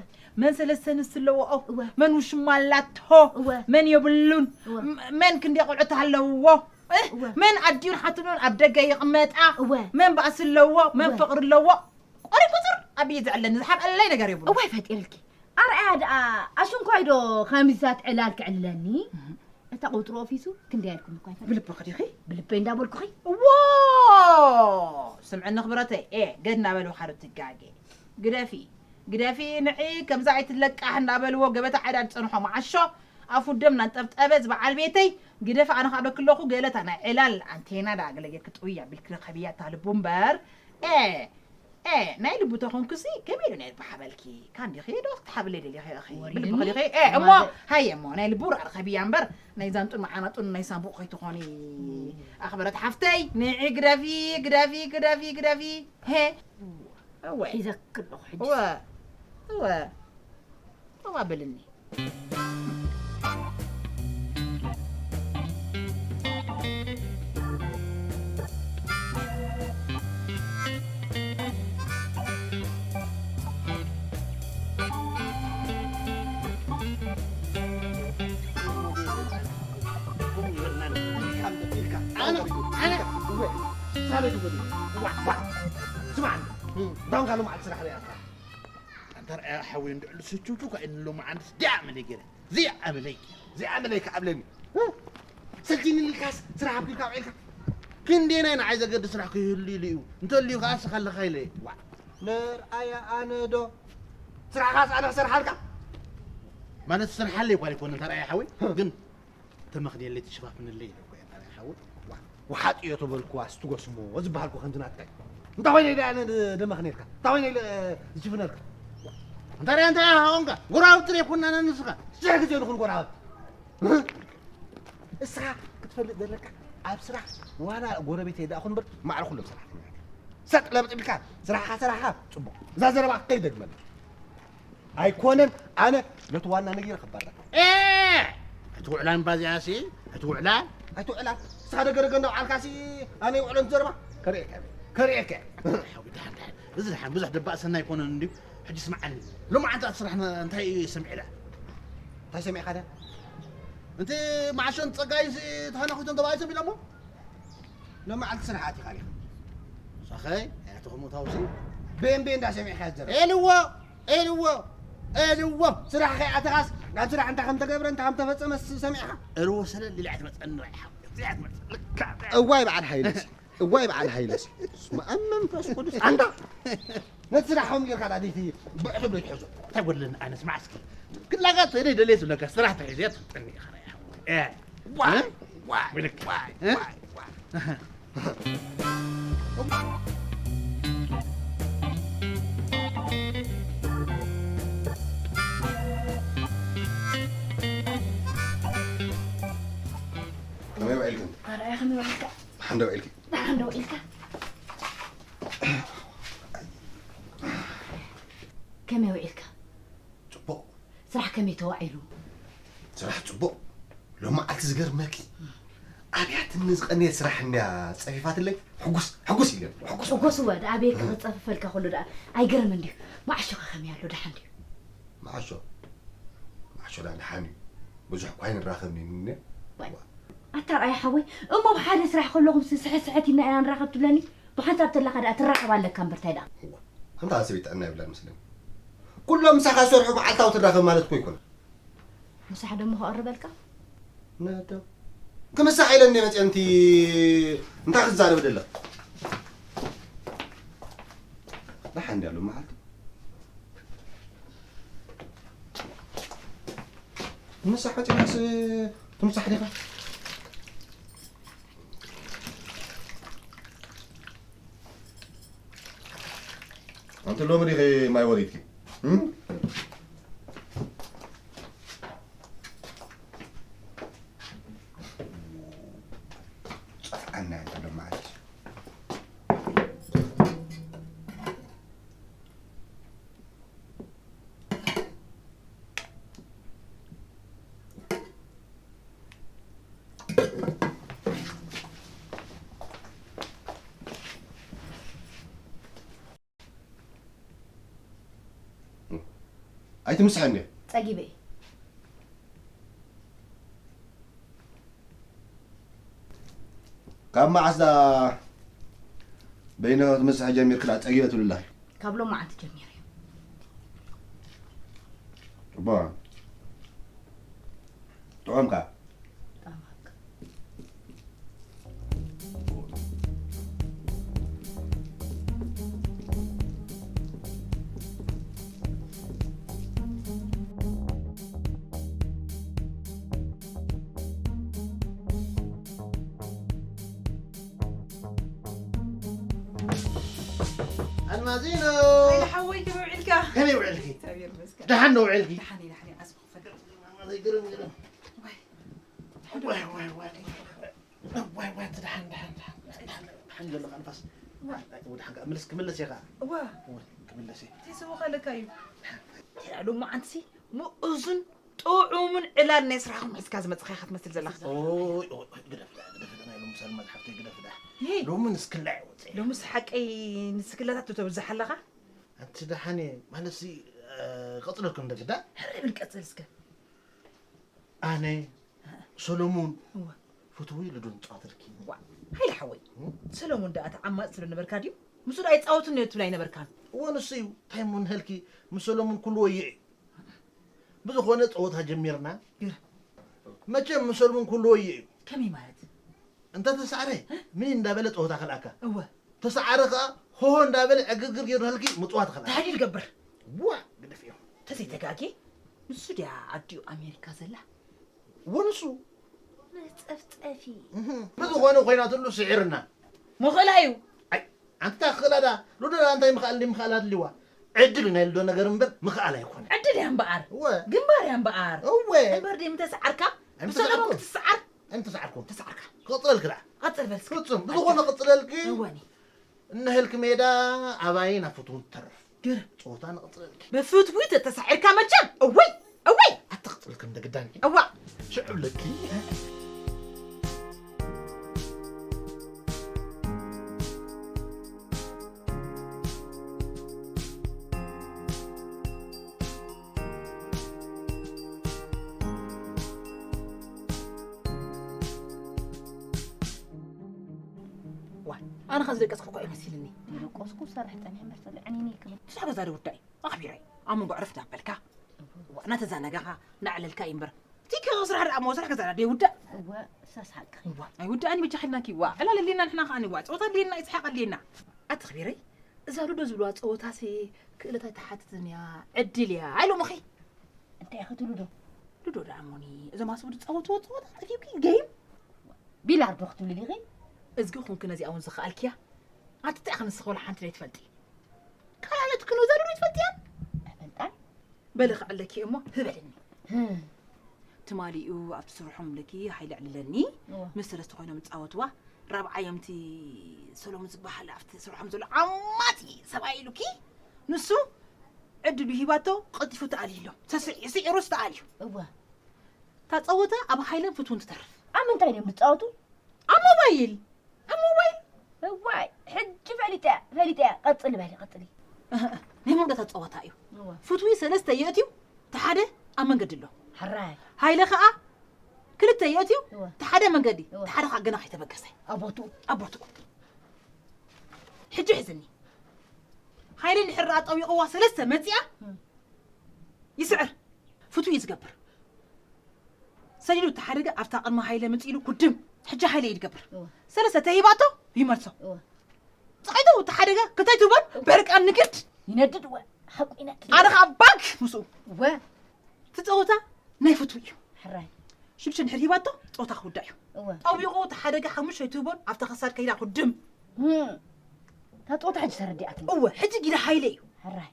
መን ሰለስተ ኣንስቲ ኣለዎኦ? እወ። መን ውሽማ ኣላቶ? እወ። መን የብሉን? እወ። ም-፣ መን ክንደይ ቆልዑት ኣለዎ? እ? እወ። መን ኣዲኡን ሓትኑን ኣብ ደገ ይቕመጣ? እወ። መን ባእሲ ኣለዎ? መን እወ። ፍቕሪ ኣለዎ? ቆሪ ቁፅር ኣቢል ዘዕለኒ ዝሓብአለይ ነገር የብሉ። እወ፣ ፈጢርልኪ። ኣርኣያ ደኣ ኣሽንኳይ ዶ ከምዚታት ዕላል ክዕልለኒ? እህ። እታ ቁጽሩ ኦፊሱ ክንደይ ኣልኩም እኳ ኣይፈልጥ። ብልብኺ ዲኺ? ብልበይ እንዳበልኩኺ። እዎ! ስምዕኒ ክብረተይ፣ ኤ፣ ገድ እናበልዎ ካብ ትጋገ። ግደፊ፣ ግደፊ፣ ንዒ፣ ከምዛ ኣይትለቃሕ እናበልዎ ገበታ ዕዳ ዝጸንሖ መዓሾ፣ ኣፉ ደም እናንጠብጠበ፣ እዚ በዓል ቤተይ፣ ግደፊ፣ ኣነ ከዓ በኪ ኣለኹ፣ ገለታ ናይ ዕላል ኣንቴና ደኣ ገለ ጌርኪ ጥውይ ኣቢልኪ ርኸብያ እታ ልቡ እምበር። ኤ፣ ኤ ናይ ልቡ ተኾንኩሲ ከመይ ኢሉ ናይ ልቡ ሓበልኪ? ካን ዲኺ ዶ ክትሓብለይ ደሊኺ ኢኺ? ወሪድኒ። ብልብኺ ዲኺ? ኤ እሞ ማዘ- ሃየ እሞ ናይ ልቡ ርኣ ርኸብያ እምበር ናይ ዛንጡን መዓናጡን ናይ ሳንቡቕ ከይትኾኒ። ኣኽበረት ሓፍተይ ንዒ ግደፊ ግደፊ ግደፊ ግደፊ። ሄ እወ ሒዘክ ኣለኹ ሕጂ። እወ እወ እወ በልኒ። ኣነ ኣነ ሳለ ግበሉ። ዋ ዋ ስማዕ፣ ዳውን ካሉ መዓልቲ ስራሕ ሪኣካ። ኣንታ ርኣያ ሓወይ እንድዕሉ ስችውችው ካ ኢሉ ሎማዓንስ ዲኣ መለይ ገለ። ዚኣ መለይ። ዚኣ መለይ ከዓብለኒ። ሰልችኒ ኢልካስ ስራሕ ኣብኪልካ ውዒልካ። ክንደየናይ ንዓይ ዘገድስ ስራሕ ክህሉ ኢሉ እዩ። እንተልዩ ከኣ ስኻ ኣለኻ ኢለ። ዋ። ንርኣያ ኣነ ዶ? ስራሕኻስ ኣነ ክሰርሓልካ? ማለት ስርሓለይ እኳ ኣይኮነን፣ እንታ ርኣያ ሓወይ። ግን ተመኽንየለይ ትሽፋፍንለይ ኢለ እኮ እየ፣ እንታ ርኣያ ሓወይ። ዋ። ወሓጥ እዮ ተበልኩዋ፣ ስትጎስሞ ዝበሃል እኮ ከምዚ ናትካ እዩ። እንታይ ኮይነ ኢለ ኣነ ድ-፣ ደመኽንየልካ? እንታይ ኮይነ ኢለ ዝሽፍነልካ? እንታይ ርኣያ እንታይ ኾንካ? ጎረባብቲ ዶ ኣይኮንናን ንስኻ? ሽሕ ግዜ ንኹን ጎረባብቲ። እስኻ ክትፈልጥ ዘለካ ኣብ ስራሕ ዋላ ጎረቤተይ ደኣ ኩን እምበር ማዕረ ኩሎም ሰራሕተኛታት። ሰጥ ለብጥ ኢልካ ስራሕኻ ሰራሕኻ ጽቡቕ። እዛ ዘረባ ከይደግመላ። ኣይኮነን ኣነ ነቲ ዋና ነጊረ ክባረር። ኤ! እቲ ውዕላን ባዚኣሲ፣ እቲ ውዕላን? ኣቲ ውዕላን እስኻ ደገደገ እንዳውዓልካሲ ኣነ ይውዕሎ ዘረባ ከርእየካ እየ። ከርእየካ እየ። ሓዊ፣ ደሓን፣ ደሓን። እዚ ደሓን ብዙሕ ደባእ ሰናይ ኣይኮነን እንድዩ። ሕጂ ስምዓኒ። ሎማዓንቲ ኣብ ስራሕ እንታይ እዩ ሰሚዕላ? እንታይ ሰሚዕካ ድያ? እቲ መዓሾን ጸጋይን ሲ ተኸናኺቶም ተባሂሎም ኢሎሞ? ሎማዓንቲ ስራሕ ኣቲኻ ዲኻ? ሳኸይ፣ ኣያተ ከምኡ ታውሲ? ቤን ቤን እንዳ ሰሚዕካ ዝዘረብ። ኤልዎ! ኤልዎ! ኤልዎ! ስራሕ ከይኣተኻስ ናብ ስራሕ እንታይ ከም ተገብረ እንታይ ከም ተፈጸመስ ሰሚዕኻ? እርዎ ሰለል ኢላ እያ ትመጸኒ ራኢኻ። እዚኣ ትመጽእ። ልካ እዚኣ። እዋይ በዓል ሃይለሲ። እዋይ በዓል ሃይለሲ። ስመ ኣብ መንፈስ ቅዱስ። ኣንታ! ነቲ ስራሕ ከም ጌርካ ዳዲቲ ብዕቱ ብለይ ትሕዞ። እንታይ ጎድለኒ ኣነስ መዓስኪ? ክላጋት እኔ ደልየ ዝብለካ ስራሕ ተሒዘ ትፍጠኒ ኢኻ ራኢኻ። ኤ። ዋይ፣ እ? ዋይ፣ ብልክ። ዋይ፣ እ? ዋይ፣ ዋይ። ከመይ ውዒልክን? ኣርኣያ ከመይ ውዒልካ? ደሓን ዶ ውዒልኪ? ደሓን ዶ ውዒልካ? ከመይ ውዒልካ? ጽቡቕ። ስራሕ ከመይ ተዋዒሉ? ስራሕ ጽቡቕ። ሎማዓልቲ ዝገርመኪ፣ ኣብያትኒ ዝቐነየት ስራሕ እንድያ ጸፊፋትለይ፣ ሕጉስ፣ ሕጉስ ኢለ፣ ሕጉስ። ጽጎስ እወ፣ ደኣ ቤት ክጸፍፈልካ ከሎ ደኣ ኣይገርምን ድዩ? መዓሾ ከ ከመይ ኣሎ፣ ደሓን ድዩ? መዓሾ? መዓሾ ደኣ ደሓን እዩ። ብዙሕ እኳ ኣይንራኸብን ኢና። ዋይ። ኣታ ርኣይ ሓወይ፣ እሞ ብሓደ ስራሕ ከለኹም ሲ ስሕት ስሕት ኢልና ኢና ንራኸብ ትብለኒ? ብሓንሳብ ተለኻ ደኣ ትራኸብ ኣለካ እምበር ታይ ደኣ? እዋ፣ ኣንታ ሰበይቲ ጥዕና የብላን መስለኒ። ኩሎም ምሳኻ ዝሰርሑ መዓልታዊ ትራኸብ ማለት እኮ ኣይኮነን። ምሳሕ ደሞ ከቕርበልካ? ነዶ። ክምሳሕ ኢለኒ መፅአ እንቲ እንታይ ክዛረብ ደለኽ? ደሓን እንዲ ኣሎ መዓልቲ። ምሳሕ መፂናስ ትምሳሕ ዲኻ? ኣንቲ ሎሚ ዲኺ ማይ ወሪድኪ? እም? ጠፍኣና እንተ ሎማዓንቲ። ኣይትምስሐኒ። ጸጊበ እየ። ካብ መዓስ ደኣ በይነ ክትምስሐ ጀሚርኪ ደኣ ጸጊበ ትብሊ ኣለኺ? ካብ ሎማዓንቲ ጀሚረ እየ። እባ ጥዑም ከኣ። ጥዑም ሃብካ። ኣነ ማዚኖ። ኣይለ ሓወይ ከመይ ውዒልካ? ከመይ ውዕልኪ? እግዚኣብሔር ይመስገን። ደሓን ዶ ውዕልኪ? ደሓን እየ፣ ደሓን እየ። ዓስቢ ክፈግር። ማዘይ ግርም ግርም። ወይ። ዋይ ዋይ ዋይ። ዋይ ዋይ፣ እቲ ደሓን ደሓን ደሓን። ደሓን ዘሎ ንፋስ። ወደ ሓንካ ምልስ ክምለስ እየ ከዓ። እዋ። ክምለስ እየ። ተይሰወኻለካ እዩ። ሎማዓንትሲ ምእዙን ጥዑምን ዕላል ናይ ስራሕኩም ሒዝካ ዝመፅኻ ኢኻ ትመስል ዘለኻ። ኦይ ኦይ ኦይ፣ ግደፍ ደኣ፣ ግደፍ ደኣ፣ ናይ ሎሚ ሰልማ ዝሓፍተይ ግደፍ ደኣ። ይሄ ሎሚ ንስክላ እየ ወፅየ። ሎምስ ሓቀይ ንስክላታት ተብዝሕ ኣለኻ። ኣንቲ ደሓን እየ ማለትሲ፣ እ፣ ቀፅለልኩም እንደ ግዳ። ሕርብል ቀፅል እስከ። ኣነ ሰሎሙን እዋ። ፍትዊ ልዱ ንፃወተልኪ። ዋ፣ ሃይለ ሓወይ፣ ሰሎሙን ደኣ ተዓማፅ ትብሎ ነበርካ ድዩ? ምስኡ ደኣ ይፃወቱ ነዮ ትብል ኣይነበርካን? እወ ንሱ እዩ። እንታይ እሞ ንህልኪ፣ ምስ ሰሎሙን ኩሉ ወዮ እዩ። ብዝኾነ ፀወታ ጀሚርና። ግር። መቸም ምስ ሰሎሙን ኩሉ ወዮ እዩ። ከመይ ማለት? እንተ ተሳዕረ ምን እንዳበለ ፀወታ ከልኣካ። እወ። ተሳዕረ ከዓ ሆሆ እንዳበለ ዕግርግር ገይሩ ንህልኪ ምፅዋት ከልኣካ። ተሃዲድ ገብር። ዋ ግደፍ እዮም። ተዘይተጋጌ፣ ንሱ ድያ ኣዲኡ ኣሜሪካ ዘላ? ወንሱ መፀፍፀፊ። እህ፣ ብዝኾነ ኮይናትሉ ስዒርና። መኸላ እዩ። ኣይ ኣንታ ክእላዳ ሉዶዳ እንታይ ምኽኣል ምኽኣል ኣድልዋ። ዕድል ናይ ልዶ ነገር እምበር ምኽኣል ኣይኮነ። ዕድል እያ እምበኣር። እወ። ግንባር እያ እምበኣር። እወ። እምበር ድም ተሰዓርካ? ኣይም ብሰለሙ ተሰዓርኩም። ክትሰዓር? ኣይም ተሰዓርኩም። ተሰዓርካ። ክቕፅለልክ ደኣ። ቀፅል በልስ። ፍጹም ብዝኾነ ቅፅለልኪ። እወኒ። እነህልክ ሜዳ ኣባይ ናብ ፍትውን ትተርፍ። ግር። ፆታ ንቕፅለልኪ። ብፍትዊ ተተሳዒርካ መቸም። እወይ እወይ። ኣትቕፅልክም ደግዳን። እዋ። ሽዑ ብለኪ። ዋ፣ ኣነ ኸዚ ደቀስኩ እኮ እዩ መሲልኒ። ደቆስኩ ሰርሕ ጠኒሐ መርተለ ዕኒኒ ክብል። ስራሕ ገዛ ዶ ውዳእ እዩ? ኣኽቢረ እዩ። ኣብ መንጎ ዕረፍቲ ኣበልካ። ዋ፣ እናተዛነጋኻ እናዕለልካ እዩ እምበር። እቲ ከ ስራሕ ደኣ እሞ ስራሕ ገዛ ደኣ ደይውዳእ? እወ እሳስ ሓቅኺ። እዋ፣ ኣይውዳእን እዩ በጃኺ ኢልናኪ። ዋ፣ ዕላል ኣድልየና ንሕና ከኣ ንዋ፣ ጸወታ ኣድልየና፣ ይስሓቕ ኣድልየና። ኣቲ ኣኽቢረይ፣ እዛ ሉዶ ዝብልዋ ጸወታሲ ክእለት ኣይትሓትትን እያ፣ ዕድል እያ ኣይሎምኺ። እንታይ ኢኺ ትብሉ ዶ? ሉዶ ደኣ እሞኒ፣ እዞም ኣስቡ ዝጻወትዎ ጸወታ ጠፊኡኪ፣ ጌም። ቢላርዶ ክትብሊ ዲኺ? እዝጊ ኹንኪ ነዚኣ እውን ዝኸኣልክያ። ኣቲ እንታይ ኢኺ ንስኺ ወላ ሓንቲ ዘይትፈልጢ? ካላለትኪ ንዛ ሉዶ ኣይትፈልጥያን? ኣይፈልጣን። በሊ ክዕለኪ እሞ ህበልኒ። ህም። ትማሊኡ ኣብቲ ስርሖም ለኪ ሃይለ ዕልለኒ እወ። ምስ ሰለስተ ኮይኖም ዝፃወትዋ ራብዓዮም እቲ ሰሎሙን ዝበሃል ኣብቲ ስርሖም ዘሎ ዓማፂ ሰብኣይ ኢሉኪ ንሱ ዕድሉ ሂባቶ ቀልጢፉ ተኣልዩ ኣሎ። ተስዒ- ስዒሩስ ተኣልዩ። እወ። እታ ፀወታ ኣብ ሃይለን ፍትውን ትተርፍ። ኣብ ምንታይ ድዮም ዝፃወቱ? ኣብ ሞባይል ኣብ ሞባይል እዋይ ሕጂ ፈሊጠያ ፈሊጠያ። ቀፅሊ በሊ ቀፅሊ። እህ፣ ናይ መወዳእታ ፀወታ እዩ። እወ። ፍትዊ ሰለስተ የእትዩ፣ እቲ ሓደ ኣብ መንገዲ ኣሎ። ሕራይ። ሃይለ ከዓ ክልተ የእትዩ፣ እወ። እቲ ሓደ መንገዲ፣ እወ። እቲ ሓደ ከዓ ገና ከይተበገሰ ኣብ ቦትኡ። ኣብ ቦትኡ። ሕጂ ሕዝኒ። ሃይለ እንድሕር ደኣ ጠዊቕዋ ሰለስተ መፂኣ፣ እም። ይስዕር። ፍትዊ እዩ ዝገብር። ሰዲዱ እቲ ሓደገ ኣብታ ቅድሚ ሃይለ ምፅ ኢሉ ኩድም። ሕጂ ሃይለ እዩ ዝገብር። እወ። ሰለስተ ተሂባቶ ይመልሶ። እወ። ፀቂጡ እቲ ሓደገ ክታይ ትቦን ብሕርቃን ንግድ። ይነድድ እወ። ሓቁ ይነድድ። ኣነ ከዓ ባክ ምስኡ። እወ። እቲ ፀወታ ናይ ፍትዊ እዩ። ሕራይ። ሽዱሽተ እንድሕር ሂባቶ ፀወታ ክውዳእ እዩ። እወ። ጠዊቑ እቲ ሓደገ ሓሙሽተ ትቦን ኣብታ ከሳድ ከይዳ ኩድም። እም። እታ ፆታ ሕጂ ተረዲኣትኒ። እወ፣ ሕጂ ጊዳ ሃይለ እዩ። ሕራይ።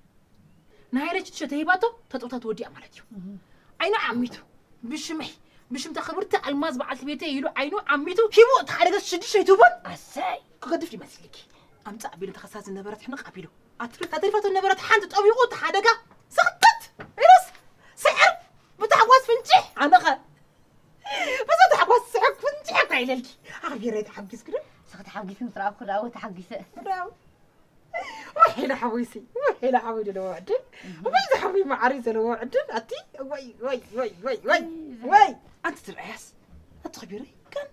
ንሃይለ ሽዱሽተ ተሂባቶ ተፀወታ ተወዲኣ ማለት እዩ። እም። ዓይኑ ዓሚቱ ብሽመይ ብሽምታ ክብርቲ ኣልማዝ በዓልቲ ቤተይ ኢሉ ዓይኑ ዓሚቱ ሂቡ እቲ ሓደገ ሽዱሽተ ትቦን ኣሰይ። ክገድፍ ይመስልኪ። ኣምፃ ኣቢሉ ተኸሳ ዝነበረት ሕንቕ ኣቢሉ ኣትሪ- ኣትሪፋቶ ነበረት ሓንቲ ጠቢቑ እቲ ሓደጋ ስኽትት ኢሉስ ስዕር ብታሕጓስ ፍንጭሕ ኣነኸ በዛ ታሕጓስ ስሕቅ ፍንጭሕ እኳ ኢለልኪ። ኣኽቢረ ተሓጊስኩ ዶ? ስኽ ተሓጊስ ምስ ረኣኹ ደኣ እወ ተሓጊሰ። ዶ? ወይ ሄለ ሓወይሲ ወይ ሄለ ሓወይ ዘለዎ ዕድል ወይ ዝሓወይ መዓሪ ዘለዎ ዕድል ኣቲ ወይ ወይ ወይ ወይ ወይ ወይ ኣንቲ ትርኣያስ ኣትኽቢረይ ከን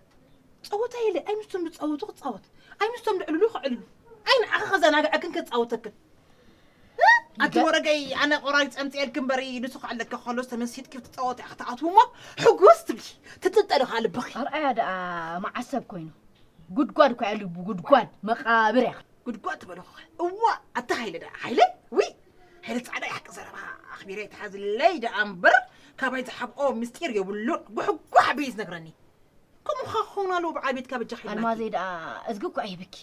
ጸወታ የለ ኣይ ምስቶም ዝጻወቱ ክጻወት ኣይ ምስቶም ዝዕልሉ ክዕልሉ ኣይ ንዓኻ ከዘናግዐክን ከጻወተክን ኣቲ ወረገይ ኣነ ቆራይ ጸምጽኤልክ እምበሪ ንሱ ክዕለካ ከሎ ዝተመሲጥኪ ትጻወት ኢኻ ክትኣትዉ እሞ ሕጉስ ትብሊ ትጥንጠሊ ከዓ ልብኺ ኣርኣያ ደኣ መዓስ ሰብ ኮይኑ ጉድጓድ እኮ እያ ልቡ ጉድጓድ መቃብር እያ ጉድጓድ ትበልኹ እዋ ኣቲ ሃይለ ደኣ ሃይለ ውይ ሃይለ ጻዕዳ ይሓቂ ዘረባ ኣኽቢረ ይትሓዝለይ ደኣ እምበር ካባይ ዝሓብኦ ምስጢር የብሉን ጉሕጓሕ ብዩ ዝነግረኒ ከምኡ ኸ ክኸውን ኣለዎ በዓል ቤትካ በጃ ኣልማዘይ ደኣ እዝጊ እኮ ኣይብኪ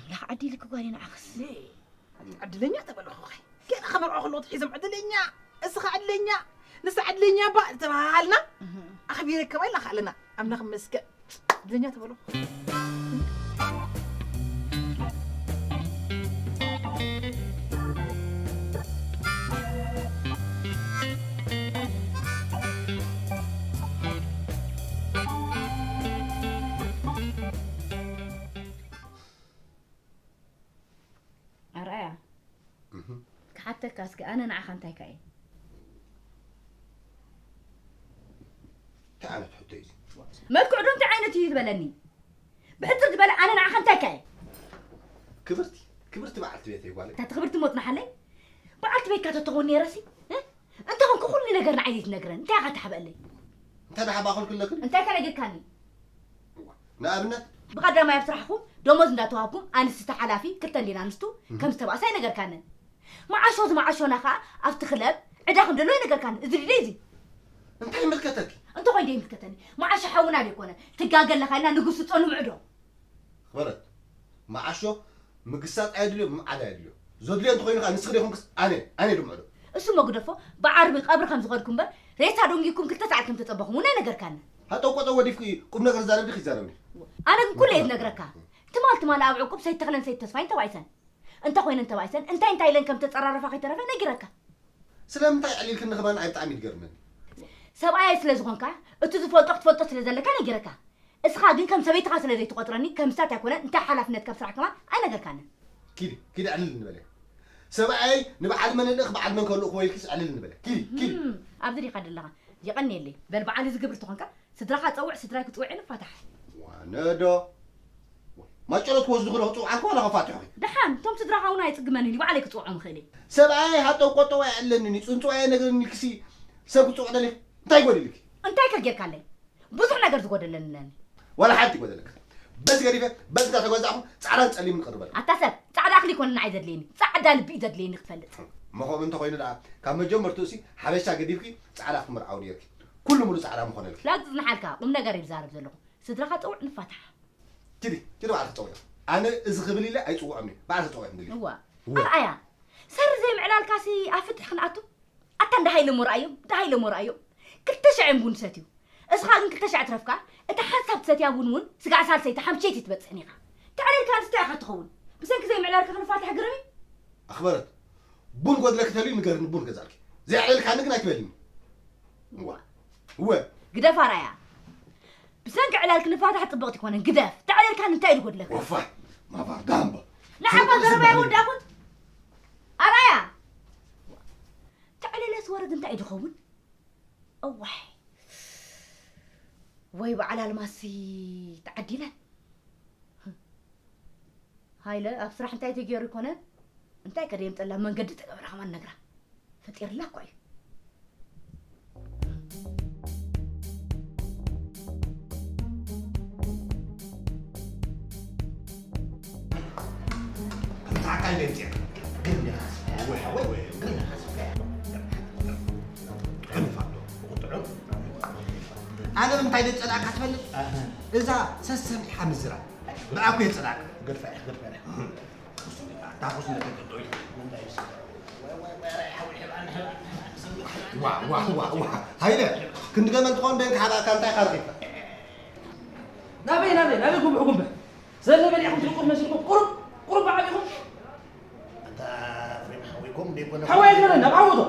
ላኽ ዓዲ ኢልክ ጓል ንዓኽስ። ዕድለኛ ተበለኹ ኸይ። ገና ከመርዖ ከለኹ ሒዞም ዕድለኛ፣ እስኻ ዕድለኛ፣ ንሳ ዕድለኛ እባ ተባሃልና፣ ኣኽቢረ ከማይ ላኻልና። ኣምላኽ ይመስገን። ዕድለኛ ተበለኹ። ኣርኣያ፣ እህ። ክሓተካ እስከ፣ ኣነ ንዓኻ እንታይ ከ እየ? እንታይ ዓይነት ሕቶ እዩ እዚ? መልክዑ ዶ እንታይ ዓይነት እዩ ዝበለኒ? ብሕጽር ዝበለ ኣነ ንዓኻ እንታይ ከ እየ? ክብርቲ፣ ክብርቲ በዓልቲ ቤተይ ጓለይ። እታ ክብርቲ ሞት ንሓለይ? በዓልቲ ቤትካ ተትኸውን ነይረሲ፣ እ? እንተኾንኩ ኩሉ ነገር ንዓይ ዘይትነግረን፣ እንታይ ኢኻ ትሓብአለይ? እንታይ ደሓ ባኸልኩለክን? እንታይ ከ ነጊርካኒ? ንኣብነት? ብቐዳማይ ኣብ ስራሕኹም ደሞዝ እንዳተዋሃብኩም ኣንስቲ ሓላፊ ክልተ እንዲና ኣንስቱ እህ። ከም ዝተባእሳ ኣይነገርካንን። መዓሾ እዚ መዓሾና ከኣ ኣብቲ ክለብ ዕዳ ከም ዘሎ ኣይነገርካንን። እዚ ድዩ እዚ? እንታይ ይምልከተኪ? እንተኾይኑ ዶ ይምልከተኒ? መዓሾ ሓውና ዶ ኣይኮነ? ትጋገ ኣለኻ ኢልና ንግስጾ ንምዕዶ። ክበረት፣ መዓሾ ምግሳጥ ኣየድልዮ፣ ምምዓድ ኣየድልዮ። ዘድልዮ እንተኾይኑ ከኣ ንስኺ ዶ ይኹንክስ ኣነ፣ ኣነ ድምዕዶ። እሱ እሞ ግደፎ፣ ብዓርቢ ቀብሪ ከም ዝኸድኩም እምበር፣ ሬሳ ደንጊኩም ክልተ ሰዓት ከም ተጸበኹም እውን ኣይነገርካንን። ሃጠው ቆጠው ወዲፍኪ ቁም ነገር ዛረብ ዲኺ ዛረብኒ? ኣነ ግን ኩሉ እየ ዝነግረካ። ትማል ትማል ኣብ ዕቁብ ሰይድ ተኽለን ሰይድ ተስፋይን ተባኢሰን። እንተ ኮይነን ተባኢሰን፣ እንታይ እንታይ ኢለን ከም ተጸራረፋ ከይተረፈ ነጊረካ። ስለምንታይ ኣዕሊልክኒ ከማን ኣይ ብጣዕሚ ይገርመኒ። ሰብኣየይ ስለ ዝኾንካ፣ እቲ ዝፈልጦ ክትፈልጦ ስለ ዘለካ ነጊረካ። እስኻ ግን ከም ሰበይትኻ ስለ ዘይትቆጽረኒ፣ ከም ስታት ኣይኮነን፣ እንታይ ሓላፍነት ካብ ስራሕ ከማን ኣይነገርካንን። ኪዲ፣ ኪዲ ዕልል ንበለ። ሰብኣየይ ንበዓል መን እልእኽ በዓል መን ከልእኽዎ ኢልኪስ ዕልል ንበለ። ኪዲ፣ ኪዲ። እም፣ ኣብዚ ዲኻ ዘለኻ? የቐንየለይ። በል በዓል እዚ ግብሪ ተኾንካ፣ ስድራኻ ጸውዕ፣ ስድራይ ክጽውዕ ንፋታሕ። ዋነዶ። ማጨሎት ክወስዱ ክለኹ ጽውዓን ከሆነ ከፋትሑኺ። ደሓን፣ እቶም ስድራኻ እውን ኣይጽግመንን እዩ፣ ባዕለይ ክጽውዖም እኽእል እየ። ሰብኣየይ ሃጠው ቆጠው ኣይዕለንን እዩ፣ ጽንጽዋይ ኣይነግረንን ኢልክሲ ሰብ ክጽውዕ ደሊኽ? እንታይ ጎዲልኪ? እንታይ ከ ጌርካለይ? ብዙሕ ነገር ዝጎደለኒ ኣለኒ። ዋላ ሓንቲ ይጎደለካ። በዚ ገዲፈ፣ በዚ እንዳተጓዛእኹ ጻዕዳን ጸሊምን ክቕርበልካ። ኣታ ሰብ፣ ጻዕዳ እኽሊ ይኮነ ንዓይ ዘድልየኒ፣ ጻዕዳ ልቢ እዩ ዘድልየኒ ክትፈልጥ። እሞ ከምኡ እንተኾይኑ ደኣ፣ ካብ መጀመርትኡሲ ሓበሻ ገዲፍኪ ጻዕዳ ክትምርዓዊ ነይርኪ። ኩሉ ሙሉ ጻዕዳ ምኾነልኪ። ላግጽ ዝናሓልካ፣ ቁም ነገር እዩ ዝዛረብ ዘለኹ። ስድራኻ ጸውዕ ንፋታሕ። ኪዲ፣ ኪዲ ባዕልኺ ጸውዒ። ኣነ እዚ ክብል ኢለ ኣይጽውዖን እየ። ባዕልኺ ጸውዒ ክንድሊ። እዋ። እዋ። ኣርኣያ፣ ሰሪ ዘይምዕላልካሲ ኣብ ፍትሒ ክንኣቱ? ኣታ እንዳ ሃይለ ሞርኣዮም፣ እንዳ ሃይለ ሞርኣዮም። ክልተ ሽሕ እዮም ቡን ዝሰትዩ። እስኻ ግን ክልተ ሽሕ ትረፍካ፣ እታ ሓንሳብ ትሰትያ ቡን እውን ስጋዕ ሳልሰይቲ ሓምሸይቲ ትበጽሕን ኢኻ። ተዕሊልካ ኣንስቲ ኢኻ ትኸውን። ብሰንኪ ዘይምዕላልካ ክንፋታሕ ግርም እዩ። ኣኽበረት፣ ቡን ጎድለኪ ተልዩ ንገርኒ፣ ቡን ገዛልኪ። ዘይዕለልካኒ ግን ኣይትበልኒ። እዋ። እወ። ግደፍ ኣርኣያ። ብሰንኪ ዕላል ክንፋታሕ ጽብቕቲ ኮነን። ግደፍ። ተዕለልካን እንታይ እዩ ዝጎድለካ? ወፋይ። ማባር ጋምባ። ንዓኻ ዘረባ ይወዳኹን። ኣርኣያ። ተዕለለስ ወረድ እንታይ እዩ ዝኸውን? እዋይ። ወይ በዓል ኣልማሲ ተዓዲለን። ሃይለ ኣብ ስራሕ እንታይ ተገይሩ ይኮነ? እንታይ ከ ደየምጸላ መንገዲ ተገበረ ከማን ነግራ። ፈጢርላ እኮ እዩ። ከምታዕካ ይደምጽያ። ግን ዲኻ ስፋያ፣ ወይ ሓወይ፣ ወይ ግን ዲኻ ስፋያ። ኣነ ብምንታይ ደጸላእካ ትፈልጥ? ኣህ። እዛ ሰሰሚዓ ምዝራብ። ብኣኩ የጸላእካ። ገድፋ ኢኻ፣ ገድፋ ኢኻ። ታኹስ ነተገዶ ኢሉ። ዋ፣ ዋ፣ ዋ፣ ዋ። ሃይለ፣ ክንዲ ገመል ትኾን ደን ክሓባእካ እንታይ ኢኻ ረኺብካ? ናበይ፣ ናበይ፣ ናበይ ጉምዕ፣ ጉምዕ? ዘለ በሊዕኹም ትልቁት መሲልኩም ቁሩብ፣ ቁሩብ ዓቢኹም። ኣንታ ኤፍሬም ሓወይኩም ደይኮነ ሓወይ ኣይትበለኒ፣ ኣብ ዓወቶ።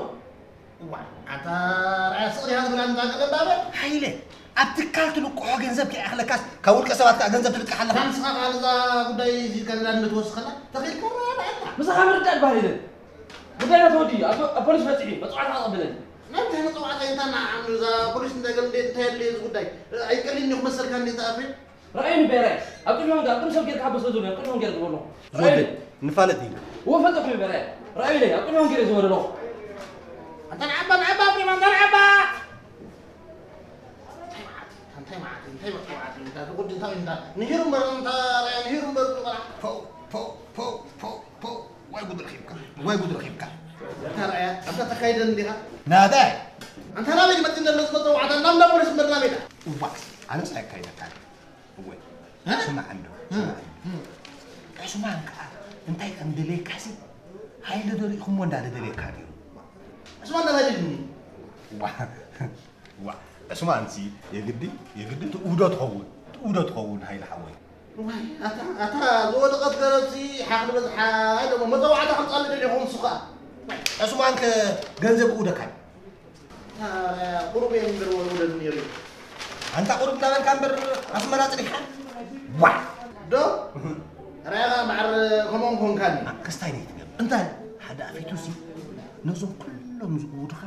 እዋ፣ ኣንታ ራያ ስቕ ዲኻ ትብል ኣንታ ገለ እምባበ? ሃይለ፣ ኣብ ትካል ትልቅሖ ገንዘብ ከይኣኽለካስ ካብ ውልቀ ሰባት ከኣ ገንዘብ ትልቅሕ ኣለኻ? ንስኻ ከኣ ነዛ ጉዳይ እዚ ከለላ እንድትወስኸላ ተኺልካ ረኣና። ምሳኻ ምርዳእ ዝበሃል የለን። ጉዳይና ተወዲኡ፣ ኣብ፣ ኣብ ፖሊስ በጺሑ፣ መጽዋዕታ ክቕበለኒ። ናይ እንታይ መጽዋዕታ? እንታይ ንዓም እዛ ፖሊስ እንታይ ገለ እንታይ ኣድልዮ እዚ ጉዳይ? ኣይቀሊልን እዩ ክመሰልካ እንዴ ተኣፍሬ? ረኣየኒ በራይ። ኣብ ቅድሚ ወንጌል፣ ኣብ ቅድሚ ሰብ ጌርካ ሓቦ ስለ ዝብሎ፣ ኣብ ቅድሚ ወንጌል ዝብሎ። ዞብል፣ ረኣየኒ። ንፋለጥ ኢና። እዎ፣ ፈልጠኩም እዩ በራይ። ረኣየኒ፣ ኣብ ቅድሚ ወንጌል ዝብሎ። ኣንታ ንዓባ፣ ንዓባ፣ ኣፍሬም፣ ኣንታ ንዓባ! እንታይ መዓት፣ እንታይ መዓት፣ እንታይ መጥዋዕት፣ እንታይ ትጉድ፣ እንታይ፣ እንታይ፣ ንሂሩ እምበር፣ እንታይ፣ ንሂሩ እምበር፣ ቆልዓ። ፎው፣ ፎው፣ ፎው፣ ፎው፣ ፎው። ዋይ ጉድ ረኺብካ፣ ዋይ ጉድ ረኺብካ። እንታይ ረኣያ፣ ኣብታ ተካይደን እንዲኻ? ናባይ? ኣንታ ናበይ መፂእ ዘሎ ዝመፀ ዋዕታ፣ ናብ እንዳ ፖሊስ እምበር ናበይ ደኣ? እዋ፣ ኣነ ምሳይ ኣካይደካ። እወ። እ? ስማዕ እንዶ፣ እ፣ ስማዕ። እ። ዑስማን ከዓ እንታይ ከም ደልየካሲ፣ ሃይለ ዶ ርኢኹሞ እንዳደለየካ ድዩ? ዑስማን እንታይ ደልዩኒ? ዋ፣ ዋ፣ ዑስማንሲ የግዲ፣ የግዲ ትእውዶ ትኸውን፣ ትእውዶ ትኸውን ሃይለ ሓወይ። ዋይ፣ ኣታ፣ ኣታ ዝወደቐት ገረብሲ ሓኽሊ በዝሓ ኢሎሞ መጸዋዕታ ከምጻሉ ደልኹም ንሱ ኸኣ። ዑስማንከ ገንዘብ እውደካ? ኣረ፣ ቁሩብ እየ እምበር ወልውለሉ ነይሩ። ኣንታ ቁሩብ እናበልካ እምበር ኣስመራ ጽኒሕካ? ዋ! ዶ? ራእኻ ማዕረ ከምኦም ኮንካኒ። ክስታይ ነይ ትገብር። እንታይ? ሓደ ኣፊቱሲ ነዞም ኩሎም ዝእውዱኻ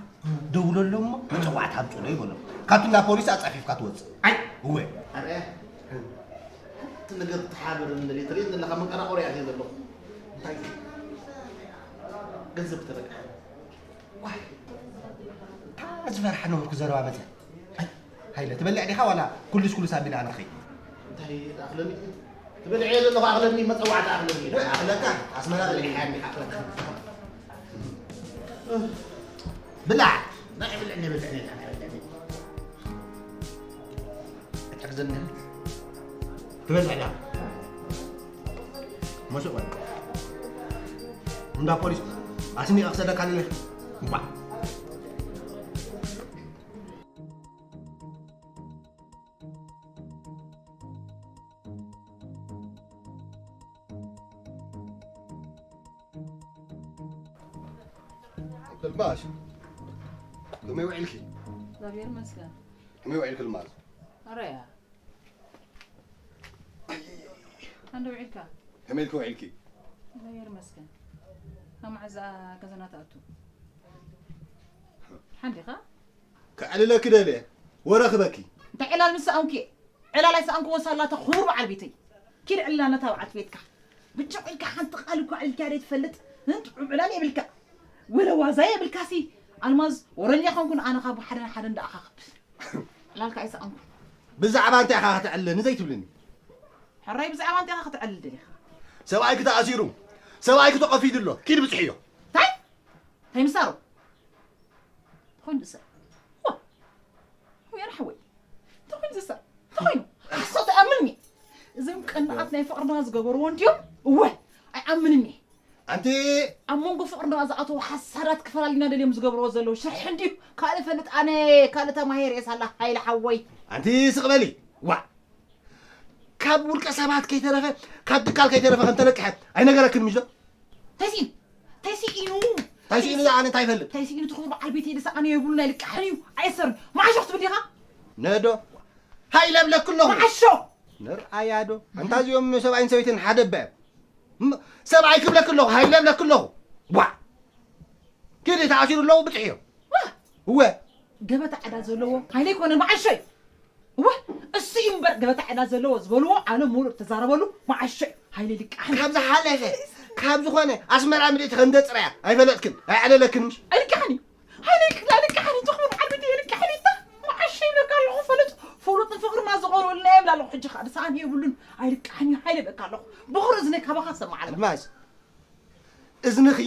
ደውለሎም እሞ መጸዋዕታ ኣምጽኡለይ በሎም። ካብቲ እንዳ ፖሊስ ኣጻፊፍካ ትወጽእ። ኣይ፣ እወ። ኣረ፣ ሓንቲ ነገር ትሓብር እንደልየ ትርኢ ዘለኻ መንቀራቆሪ እየ ዘለኹ። እንታይ? ገንዘብ ተበቃ። ዋይ፣ እታ ዝፈርሓ ነበርኩ ዘረባ መጸ። ኣይ፣ ሃይለ፣ ትበልዕ ዲኻ ዋላ ኩሉስ ኩሉስ ኣቢላ ኣነ ክኸይድ? እንታይ ኣኽለኒ? ትበልዕ እየ ዘለኹ፣ ኣኽለኒ፣ መጸዋዕታ ኣኽለኒ። ኣኽለካ፣ ኣስመራ በሊዕካኒ፣ ኣኽለካ። ብላዕ። ናይ ብልዕኒ፣ ብልዕኒ፣ ናይ ብልዕኒ። እታ ክዘንህ ትበልዕ ዳ? መሸቆል። እንዳ ፖሊስ ኣስኒቐ ክሰደካ ኣለኒ። እባ። ኣልማዝ፣ ከመይ ውዒልኪ? እግዚኣብሔር ይመስገን። ከመይ ውዒልኪ ኣልማዝ? ኣረያ። ኣይ፣ ኣይ፣ ኣይ። ኣንደ ውዒልካ? ከመይ ኢልኪ ውዒልኪ? እግዚኣብሔር ይመስገን። ካብ መዓዝ ገዛና ትኣቱ? ሓንዲኻ? ከዕልለኪ ደልየ፣ ወረ ክበኪ። እንታይ ዕላል ምስ ሰኣንኩ እየ? ዕላል ኣይሰኣንኩዎ ሳላ እታ ክቡር በዓል ቤተይ። ኪድ ዕላል ነታ በዓልቲ ቤትካ። ብጭቕ ኢልካ ሓንቲ ቃል እኳ ኣዕሊልካያ ዘይትፈልጥ፣ ን ጥዑም ዕላል የብልካ። ወለ ዋዛ የብልካሲ። ኣልማዝ ወረኛ ኾንኩን ኣነ ካብ ሓደ ንሓደ እንዳኣኻኽብ። ዕላልካ ኣይሰኣንኩን። ብዛዕባ እንታይ ኢኻ ከተዕልለኒ ዘይትብልኒ? ሕራይ ብዛዕባ እንታይ ኢኻ ከተዕልል ደሊኻ? ሰብኣይኪ ተኣሲሩ፣ ሰብኣይኪ ተቐፊዱ ኣሎ። ኪድ ብጽሕዮ። እንታይ? እንታይ ምሳሩ? ተኾይኑ ዝሰር። ዋ! ወይ ኣነ ሓወይ። ተኾይኑ ዝሰር። ተኾይኑ። ሓሶት ኣይኣምንን እየ። እዞም ቀናኣት ናይ ፍቕርና ዝገበርዎ እንድዮም? እወ! ኣይኣምንን እየ። ኣንቲ ኣብ መንጎ ፍቕርና ዝኣተዉ ሓሳዳት ክፈላልዩና ደልዮም ዝገብርዎ ዘለዉ ሽርሒ እንድዩ? ካልእ ፈልጥ ኣነ፣ ካልእ ተማሂረ እየ ሳላ ሃይለ ሓወይ። ኣንቲ ስቕ በሊ። ዋ! ካብ ውልቀ ሰባት ከይተረፈ፣ ካብ ትካል ከይተረፈ ከም ተለቅሐ ኣይነገረክን ምሽ ዶ? እንታይ ስኢኑ? እንታይ ስኢኑ? እንታይ ስኢኑ? ኣነ እንታይ ይፈልጥ? እንታይ ስኢኑ? ትኽብሩ በዓል ቤተይ ዝሰኣነ የብሉን ኣይልቃሕን እዩ። ኣይሰርም። መዓሾ ክትብል ዲኻ? ነዶ። ሃይ ለብለክ ኣለኹ። መዓሾ! ንርኣያ ዶ? ኣንታ እዚኦም ሰብኣይን ሰበይትን ሓደ እባ እዮም። እም፣ ሰብኣይ ክብለክ ኣለኹ፣ ሃይ ለብለክ ኣለኹ። ዋ! ኪዲ ተኣሲሩ ኣለዉ ብፅሕዮ። ዋ! እወ። ገበታ ዕዳ ዘለዎ ሃይለ ኣይኮነን፣ መዓሾ እዩ። እወ፣ እሱ እዩ እምበር ገበታ ዕዳ ዘለዎ ዝበልዎ ዓለም ሙሉእ ተዛረበሉ፣ መዓሾ እዩ። ሃይለ ልቃሕን ካብ ዝሓለፈ፣ ካብ ዝኾነ ኣስመራ ምድሪ ተኸንደ ፅራያ ኣይፈለጥክን፣ ኣይዓለለክን ምሽ? ኣይልቃሕን እዩ። ሃይለ ይቅ-፣ ኣይልቃሕን እዩ። ትኽብር ዓርብቲ የልቃሕን እዩ። መዓሾ ይብለካ ኣለኹ፣ ፈለጥ፣ ፈለጥ ፍቕርና ዝቐረበልና ይብል ኣለኹ። ሕጂ ከዓ ድሰኣን የብሉን። ኣይልቃሕን እዩ፣ ሃይለ ይብለካ ኣለኹ። ብኹሪ እዝነይ ካባኻ ሰማዕ ኣለኹ። ኣልማዝ፣ እዝንኺ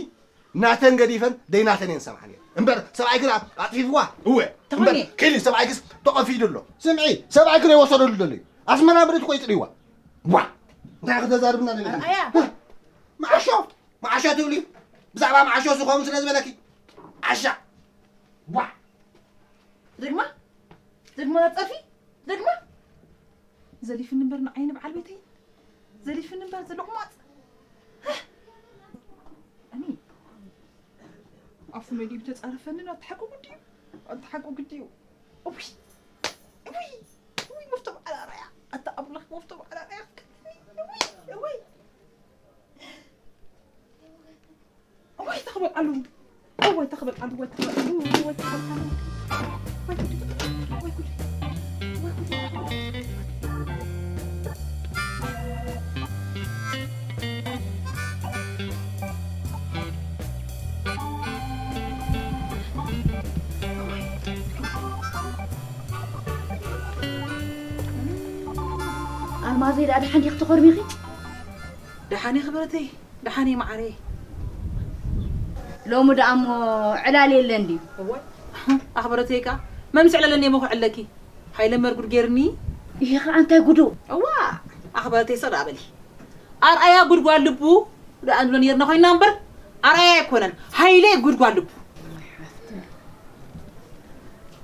ናተን ገዲፈን ደይናተን እየን ሰምዓን እየን። እምበር ሰብኣይኪ ደኣ ኣጥፊፍዋ? እወ። ተኾይነ። እምበር ኪዲ ሰብኣይክስ ተቐፊዱ ኣሎ። ስምዒ፣ ሰብኣይኪ ዘይወሰደሉ ዘሎ እዩ። ኣስመራ ምድሪ እኮ ይጥልይዋ። ዋ! እንታይ ክትዛርብና ደሊኺ? ኣያ። መዓሾ፣ መዓሾ ትብሊ? ብዛዕባ መዓሾ ዝኸውን ስለ ዝበለኪ። ዓሻ። ዋ! ደግማ? ደግማ ጸርፊ? ደግማ? ዘሊፍኒ እምበር ንዓይኒ በዓል ቤተይ። ዘሊፍኒ እምበር ዘለቑማፅ። ሃህ! እኔ ኣፉ መሊኡ ተጻረፈኒ። ኣታ ሓቁ ግዲ እዩ። ኣታ ሓቁ ግዲ እዩ። እውይ! እውይ! እውይ! መፍቶ በዓል ኣርኣያ። ኣታ ኣምላኽ መፍቶ በዓል ኣርኣያ። እውይ! እውይ! እዋይ ተኽበል ኣሉ። እዋይ ተኽበል ኣሉ። እዋይ ተኽበል ኣሉ። እዋይ ተኽበል ኣሉ። እዋይ ጉድ። እዋይ ጉድ። እዋይ ጉድ። ኣልማዘይ ደኣ ደሓን ዲኺ ተኾርሚኺ? ደሓን እየ ክብረተይ። ደሓን እየ መዓረይ። ሎሚ ደኣ እሞ ዕላል የለን ድዩ? እዋይ፣ ኣኽበረተይ ከኣ መምስ ዕለለኒ እየ መኹ ዕለኪ። ሃይለ መርጉድ ጌርኒ። ይሄ ኸኣ እንታይ ጉዱ? እዋ፣ ኣኽበረተይ ሰቕ ደኣ በሊ። ኣርኣያ ጉድጓድ ልቡ ደኣ ንብሎ ነርና ኮይና እምበር ኣርኣያ ኣይኮነን። ሃይለ ጉድጓድ ልቡ።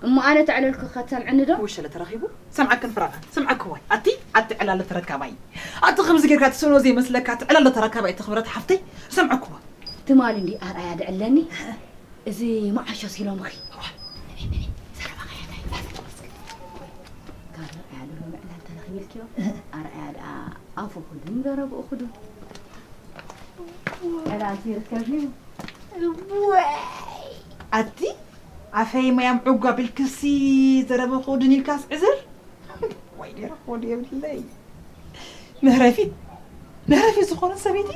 እሞ ኣነ ተዕለልኩ ከተምዕኒ ዶ? ውሸለ ተረኺቡ ሰምዓክን ፍራታ ሰምዓክዋይ ኣቲ ኣቲ ዕላለ ተረካባይ ኣቲ ከምዚ ጌርካ ትሰኖ ዘይመስለካ ትዕላለ ተረካባይ ትኽብረት ሓፍተይ ሰምዓክዋ ትማሊ እንዲ ኣርኣያ ድዕለኒ እዚ መዓሾ ሲሎምኺ ካልእ ኣርኣያ ዶ ምዕላል ተረኺብልኪዮ ኣርኣያ ደኣ ኣፉ ክዱን ዘረብኡ ክዱን ዕላል ይርከብ እዩ ኣቲ ኣፈይ ማያም ዕጓ ቢልክሲ ዘረበ ክዱን ኢልካስ ዕዝር ወይ ጌረ ክወዱ የብለይ መህረፊት መህረፊት ዝኾነ ሰበይቲ